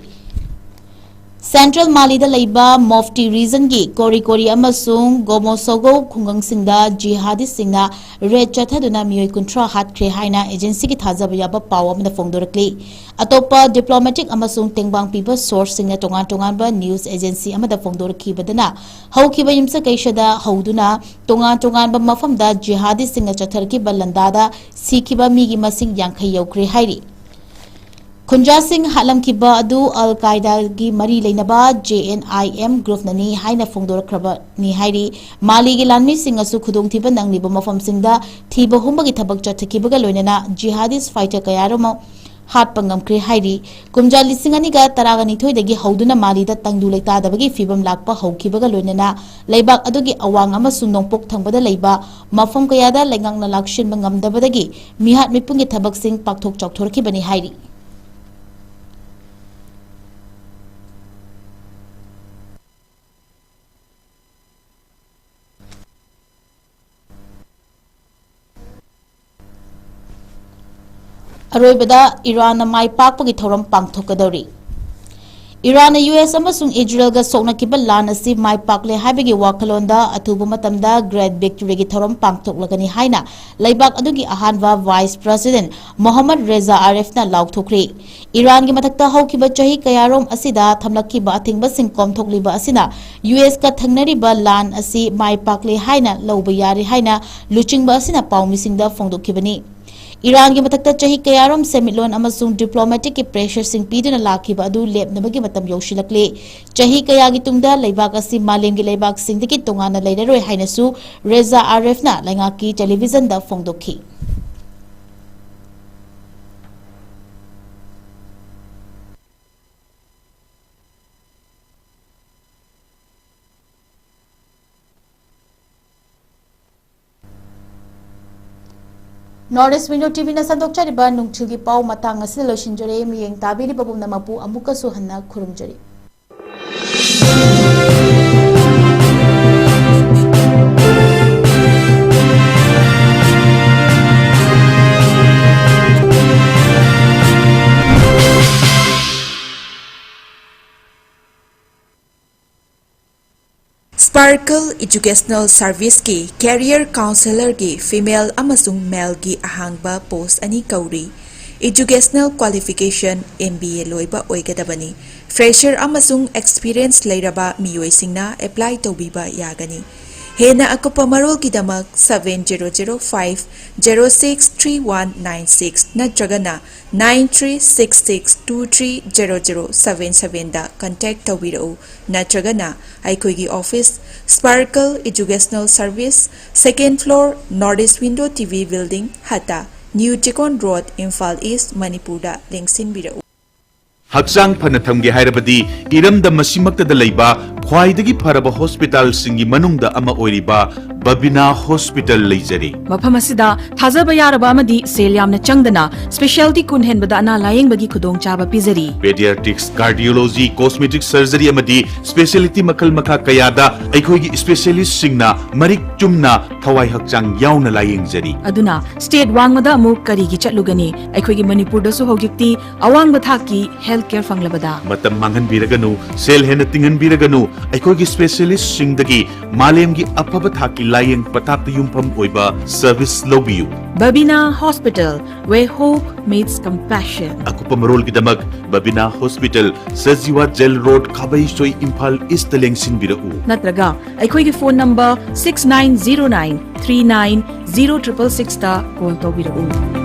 Central ꯃꯥꯂꯤꯗ ꯂꯩꯕ ꯃꯣꯐꯇꯤ ꯔꯤꯖꯟꯒꯤ ꯀꯣꯔꯤꯀꯣꯔꯤ ꯑꯃꯁꯨꯡ ꯒꯣꯃꯣꯁꯣꯒꯣ ꯈꯨꯡꯒꯪꯁꯤꯡꯗ ꯖꯤꯍꯥꯗꯤꯁꯁꯤꯡꯅ ꯔꯦꯗ ꯆꯠꯊꯗꯨꯅ ꯃꯤꯑꯣꯏ ꯀꯨꯟꯊ꯭ꯔꯥ ꯍꯥꯠꯈ꯭ꯔꯦ ꯍꯥꯏꯅ ꯑꯦꯖꯦꯟꯁꯤꯒꯤ ꯊꯥꯖꯕ ꯌꯥꯕ ꯄꯥꯎ ꯑꯃꯗ ꯐꯣꯡꯗꯣꯔꯛꯂꯤ꯫ ꯑꯇꯣꯞꯄ ꯗꯤꯄ꯭ꯂꯣꯃꯦꯇꯤꯛ ꯑꯃꯁꯨꯡ ꯇꯦꯡꯕꯥꯡ ꯄꯤꯕ ꯁꯣꯔꯁꯁꯤꯡꯅ ꯇꯣꯉꯥꯟ ꯇꯣꯉꯥꯟꯕ ꯅ꯭ꯌꯨꯁ ꯑꯦꯖꯦꯟꯁꯤ ꯑꯃꯗ ꯐꯣꯡꯗꯣꯔꯛꯈꯤꯕꯗꯅ, ꯍꯧꯈꯤꯕ ꯌꯨꯝꯁꯀꯩꯁꯗ ꯍꯧꯗꯨꯅ ꯇꯣꯉꯥꯟ ꯇꯣꯉꯥꯟꯕ ꯃꯐꯝꯗ ꯖꯤꯍꯥꯗꯤꯁꯁꯤꯡꯅ ꯆꯠꯊꯔꯛꯈꯤꯕ ꯂꯥꯟꯗꯥꯗ ꯁꯤꯈꯤꯕ ꯃꯤꯒꯤ ꯃꯁꯤꯡ ꯌꯥꯡꯈꯩ ꯌꯧꯈ꯭ꯔꯦ ꯍꯥꯏꯔꯤ꯫ ꯈꯨꯟꯖꯥꯁꯤꯡ ꯍꯥꯠꯂꯝꯈꯤꯕ ꯑꯗꯨ ꯑꯜ ꯀꯥꯏꯗꯥꯒꯤ ꯃꯔꯤ ꯂꯩꯅꯕ ꯖꯦ ꯑꯦꯟ ꯑꯥꯏ ꯑꯦꯝ ꯒ꯭ꯔꯨꯞꯅꯅꯤ ꯍꯥꯏꯅ ꯐꯣꯡꯗꯣꯔꯛꯈ꯭ꯔꯕꯅꯤ ꯍꯥꯏꯔꯤ꯫ ꯃꯥꯂꯤꯒꯤ ꯂꯥꯟꯃꯤꯁꯤꯡꯅꯁꯨ ꯈꯨꯗꯣꯡꯊꯤꯕ ꯅꯪꯂꯤꯕ ꯃꯐꯝꯁꯤꯡꯗ ꯊꯤꯕ ꯍꯨꯝꯕꯒꯤ ꯊꯕꯛ ꯆꯠꯊꯈꯤꯕꯒ ꯂꯣꯏꯅꯅ ꯖꯤꯍꯥꯗꯤꯁ ꯐꯥꯏꯇꯔ ꯀꯌꯥꯔꯣꯝ ꯍꯥꯠꯄ ꯉꯝꯈ꯭ꯔꯦ ꯍꯥꯏꯔꯤ꯫ ꯀꯨꯝꯖꯥ ꯂꯤꯁꯤꯡ ꯑꯅꯤꯒ ꯇꯔꯥꯒ ꯅꯤꯊꯣꯏꯗꯒꯤ ꯍꯧꯗꯨꯅ ꯃꯥꯂꯤꯗ ꯇꯪꯗꯨ ꯂꯩꯇꯥꯗꯕꯒꯤ ꯐꯤꯕꯝ ꯂꯥꯛꯄ ꯍꯧꯈꯤꯕꯒ ꯂꯣꯏꯅꯅ ꯂꯩꯕꯥꯛ ꯑꯗꯨꯒꯤ ꯑꯋꯥꯡ ꯑꯃꯁꯨꯡ ꯅꯣꯡꯄꯣꯛ ꯊꯪꯕꯗ ꯂꯩꯕ ꯃꯐꯝ ꯀꯌꯥꯗ ꯂꯩꯉꯥꯛꯅ ꯂꯥꯛꯁꯤꯟꯕ ꯉꯝꯗꯕꯗꯒꯤ ꯃꯤꯍꯥꯠ ꯃꯤꯄꯨꯟꯒꯤ ꯊꯕꯛꯁꯤꯡ ꯄꯥꯛꯊꯣꯛ ꯆꯥꯎꯊꯣꯔꯛꯈꯤꯕꯅꯤ ꯍꯥꯏꯔꯤ꯫ ꯑꯔꯣꯏꯕꯗ ꯏꯔꯥꯟꯅ ꯃꯥꯏ ꯄꯥꯛꯄꯒꯤ ꯊꯧꯔꯝ ꯄꯥꯡꯊꯣꯛꯀꯗꯧꯔꯤ꯫ ꯏꯔꯥꯟꯅ ꯌꯨ ꯑꯦꯁ ꯑꯃꯁꯨꯡ ꯏꯖꯔꯦꯜꯒ ꯁꯣꯛꯅꯈꯤꯕ ꯂꯥꯟ ꯑꯁꯤ ꯃꯥꯏ ꯄꯥꯛꯂꯦ ꯍꯥꯏꯕꯒꯤ ꯋꯥꯈꯜꯂꯣꯟꯗ ꯑꯊꯨꯕ ꯃꯇꯝꯗ ꯒ꯭ꯔꯦꯠ ꯚꯤꯛꯇꯣꯔꯤꯒꯤ ꯊꯧꯔꯝ ꯄꯥꯡꯊꯣꯛꯂꯒꯅꯤ ꯍꯥꯏꯅ ꯂꯩꯕꯥꯛ ꯑꯗꯨꯒꯤ ꯑꯍꯥꯟꯕ ꯚꯥꯏꯁ ꯄ꯭ꯔꯦꯁꯤꯗꯦꯟꯠ ꯃꯣꯍꯝꯃꯗ ꯔꯦꯖꯥ ꯑꯥꯔꯤꯐꯅ ꯂꯥꯎꯊꯣꯛꯈ꯭ꯔꯦ꯫ ꯏꯔꯥꯟꯒꯤ ꯃꯊꯛꯇ ꯍꯧꯈꯤꯕ ꯆꯍꯤ ꯀꯌꯥꯔꯣꯝ ꯑꯁꯤꯗ ꯊꯝꯂꯛꯈꯤꯕ ꯑꯊꯤꯡꯕꯁꯤꯡ ꯀꯣꯝꯊꯣꯛꯂꯤꯕ ꯑꯁꯤꯅ ꯌꯨ ꯑꯦꯁꯀ ꯊꯦꯡꯅꯔꯤꯕ ꯂꯥꯟ ꯑꯁꯤ ꯃꯥꯏ ꯄꯥꯛꯂꯦ ꯍꯥꯏꯅ ꯂꯧꯕ ꯌꯥꯔꯦ ꯍꯥꯏꯅ ꯂꯨꯆꯤꯡꯕ ꯑꯁꯤꯅ ꯄꯥꯎꯃꯤꯁꯤꯡꯗ ꯐꯣꯡꯗꯣꯛꯈꯤꯕꯅꯤ꯫ ꯏꯔꯥꯟꯒꯤ ꯃꯊꯛꯇ ꯆꯍꯤ ꯀꯌꯥꯔꯣꯝ ꯁꯦꯟꯃꯤꯠꯂꯣꯟ ꯑꯃꯁꯨꯡ ꯗꯤꯄ꯭ꯂꯣꯃꯦꯇꯤꯛꯀꯤ ꯄ꯭ꯔꯦꯁꯔꯁꯤꯡ ꯄꯤꯗꯨꯅ ꯂꯥꯛꯈꯤꯕ ꯑꯗꯨ ꯂꯦꯞꯅꯕꯒꯤ ꯃꯇꯝ ꯌꯧꯁꯤꯜꯂꯛꯂꯦ꯫ ꯆꯍꯤ ꯀꯌꯥꯒꯤ ꯇꯨꯡꯗ ꯂꯩꯕꯥꯛ ꯑꯁꯤ ꯃꯥꯂꯦꯝꯒꯤ ꯂꯩꯕꯥꯛꯁꯤꯡꯗꯒꯤ ꯇꯣꯉꯥꯟꯅ ꯂꯩꯔꯔꯣꯏ ꯍꯥꯏꯅꯁꯨ ꯔꯦꯖꯥ ꯑꯥꯔꯤꯐꯅ ꯂꯩꯉꯥꯛꯀꯤ ꯇꯦꯂꯤꯚꯤꯖꯟꯗ ꯐꯣꯡꯗꯣꯛꯈꯤ꯫ North East Window ꯇꯤ ꯚꯤꯅ ꯁꯟꯗꯣꯛꯆꯔꯤꯕ ꯅꯨꯡꯊꯤꯜꯒꯤ ꯄꯥꯎ ꯃꯇꯥꯡ ꯑꯁꯤꯗ ꯂꯣꯏꯁꯤꯟꯖꯔꯦ꯫ ꯃꯤꯠꯌꯦꯡ ꯇꯥꯕꯤꯔꯤꯕ ꯄꯨꯝꯅꯃꯛꯄꯨ ꯑꯃꯨꯛꯀꯁꯨ ꯍꯟꯅ ꯈꯨꯔꯨꯝꯖꯔꯤ꯫ Sparkle Educational Serviceꯀꯤ Career Counselorꯒꯤ female ꯑꯃꯁꯨꯡ maleꯒꯤ ꯑꯍꯥꯡꯕ post ꯑꯅꯤ ꯀꯧꯔꯤ꯫ Educational qualification M B A ꯂꯣꯏꯕ ꯑꯣꯏꯒꯗꯕꯅꯤ꯫ Fresher ꯑꯃꯁꯨꯡ experience ꯂꯩꯔꯕ ꯃꯤꯑꯣꯏꯁꯤꯡꯅ apply ꯇꯧꯕꯤꯕ ꯌꯥꯒꯅꯤ꯫ ꯍꯦꯟꯅ ꯑꯀꯨꯞꯄ ꯃꯔꯣꯜꯒꯤꯗꯃꯛ seven zero zero five zero six three one nine six ꯅꯠꯇ꯭ꯔꯒꯅ nine three six six two three zero zero seven sevenꯗ contact ꯇꯧꯕꯤꯔꯛꯎ, ꯅꯠꯇ꯭ꯔꯒꯅ ꯑꯩꯈꯣꯏꯒꯤ office, Sparkle Educational Service, second floor, North East Window T V Building, ꯍꯠꯇ, New Chikon Road, Imphal East, ꯃꯅꯤꯄꯨꯔꯗ ꯂꯦꯡꯁꯤꯟꯕꯤꯔꯛꯎ꯫ ꯍꯛꯆꯥꯡ ꯐꯅ ꯊꯝꯒꯦ ꯍꯥꯏꯔꯕꯗꯤ ꯏꯔꯝꯗꯝ ꯑꯁꯤꯃꯛꯇꯗ ꯂꯩꯕ ꯈ꯭ꯋꯥꯏꯗꯒꯤ ꯐꯔꯕ ꯍꯣꯁꯄꯤꯇꯥꯜꯁꯤꯡꯒꯤ ꯃꯅꯨꯡꯗ ꯑꯃ ꯑꯣꯏꯔꯤꯕ ꯕꯕꯤꯅꯥ ꯍꯣꯁꯄꯤꯇꯥꯜ ꯂꯩꯖꯔꯤ꯫ ꯃꯐꯝ ꯑꯁꯤꯗ ꯊꯥꯖꯕ ꯌꯥꯔꯕ ꯑꯃꯗꯤ ꯁꯦꯜ ꯌꯥꯝꯅ ꯆꯪꯗꯅ specialty ꯀꯨꯟ ꯍꯦꯟꯕꯗ ꯑꯅꯥ ꯂꯥꯌꯦꯡꯕꯒꯤ ꯈꯨꯗꯣꯡꯆꯥꯕ ꯄꯤꯖꯔꯤ꯫ Pediatrics, Cardiology, Cosmetic Surgery ꯑꯃꯗꯤ specialty ꯃꯈꯜ ꯃꯈꯥ ꯀꯌꯥꯗ ꯑꯩꯈꯣꯏꯒꯤ specialistꯁꯤꯡꯅ ꯃꯔꯤꯛ ꯆꯨꯝꯅ ꯊꯋꯥꯏ ꯍꯛꯆꯥꯡ ꯌꯥꯎꯅ ꯂꯥꯌꯦꯡꯖꯔꯤ꯫ ꯑꯗꯨꯅ state ꯋꯥꯡꯃꯗ ꯑꯃꯨꯛ ꯀꯔꯤꯒꯤ ꯆꯠꯂꯨꯒꯅꯤ? ꯑꯩꯈꯣꯏꯒꯤ ꯃꯅꯤꯄꯨꯔꯗꯁꯨ ꯍꯧꯖꯤꯛꯇꯤ ꯑꯋꯥꯡꯕ ꯊꯥꯛꯀꯤ health care ꯐꯪꯂꯕꯗ꯫ ꯃꯇꯝ ꯃꯥꯡꯍꯟꯕꯤꯔꯒꯅꯨ, ꯁꯦꯜ ꯍꯦꯟꯅ ꯇꯤꯡꯍꯟꯕꯤꯔꯒꯅꯨ, ꯑꯩꯈꯣꯏꯒꯤ specialistꯁꯤꯡꯗꯒꯤ ꯃꯥꯂꯦꯝꯒꯤ ꯑꯐꯕ ꯊꯥꯛꯀꯤ ꯂꯥꯌꯦꯡ ꯄꯊꯥꯞꯇ ꯌꯨꯝꯐꯝ ꯑꯣꯏꯕ service ꯂꯧꯕꯤꯌꯨ꯫ Babina Hospital, where hope meets compassion. ꯑꯀꯨꯞꯄ ꯃꯔꯣꯜꯒꯤꯗꯃꯛ ꯕꯕꯤꯅꯥ hospital, Sajiwa jail road, Khabeisoi, Imphal east ꯂꯦꯡꯁꯤꯟꯕꯤꯔꯛꯎ꯫ ꯅꯠꯇ꯭ꯔꯒ ꯑꯩꯈꯣꯏꯒꯤ phone number six nine zero nine three nine zero triple sixꯇ call ꯇꯧꯕꯤꯔꯛꯎ꯫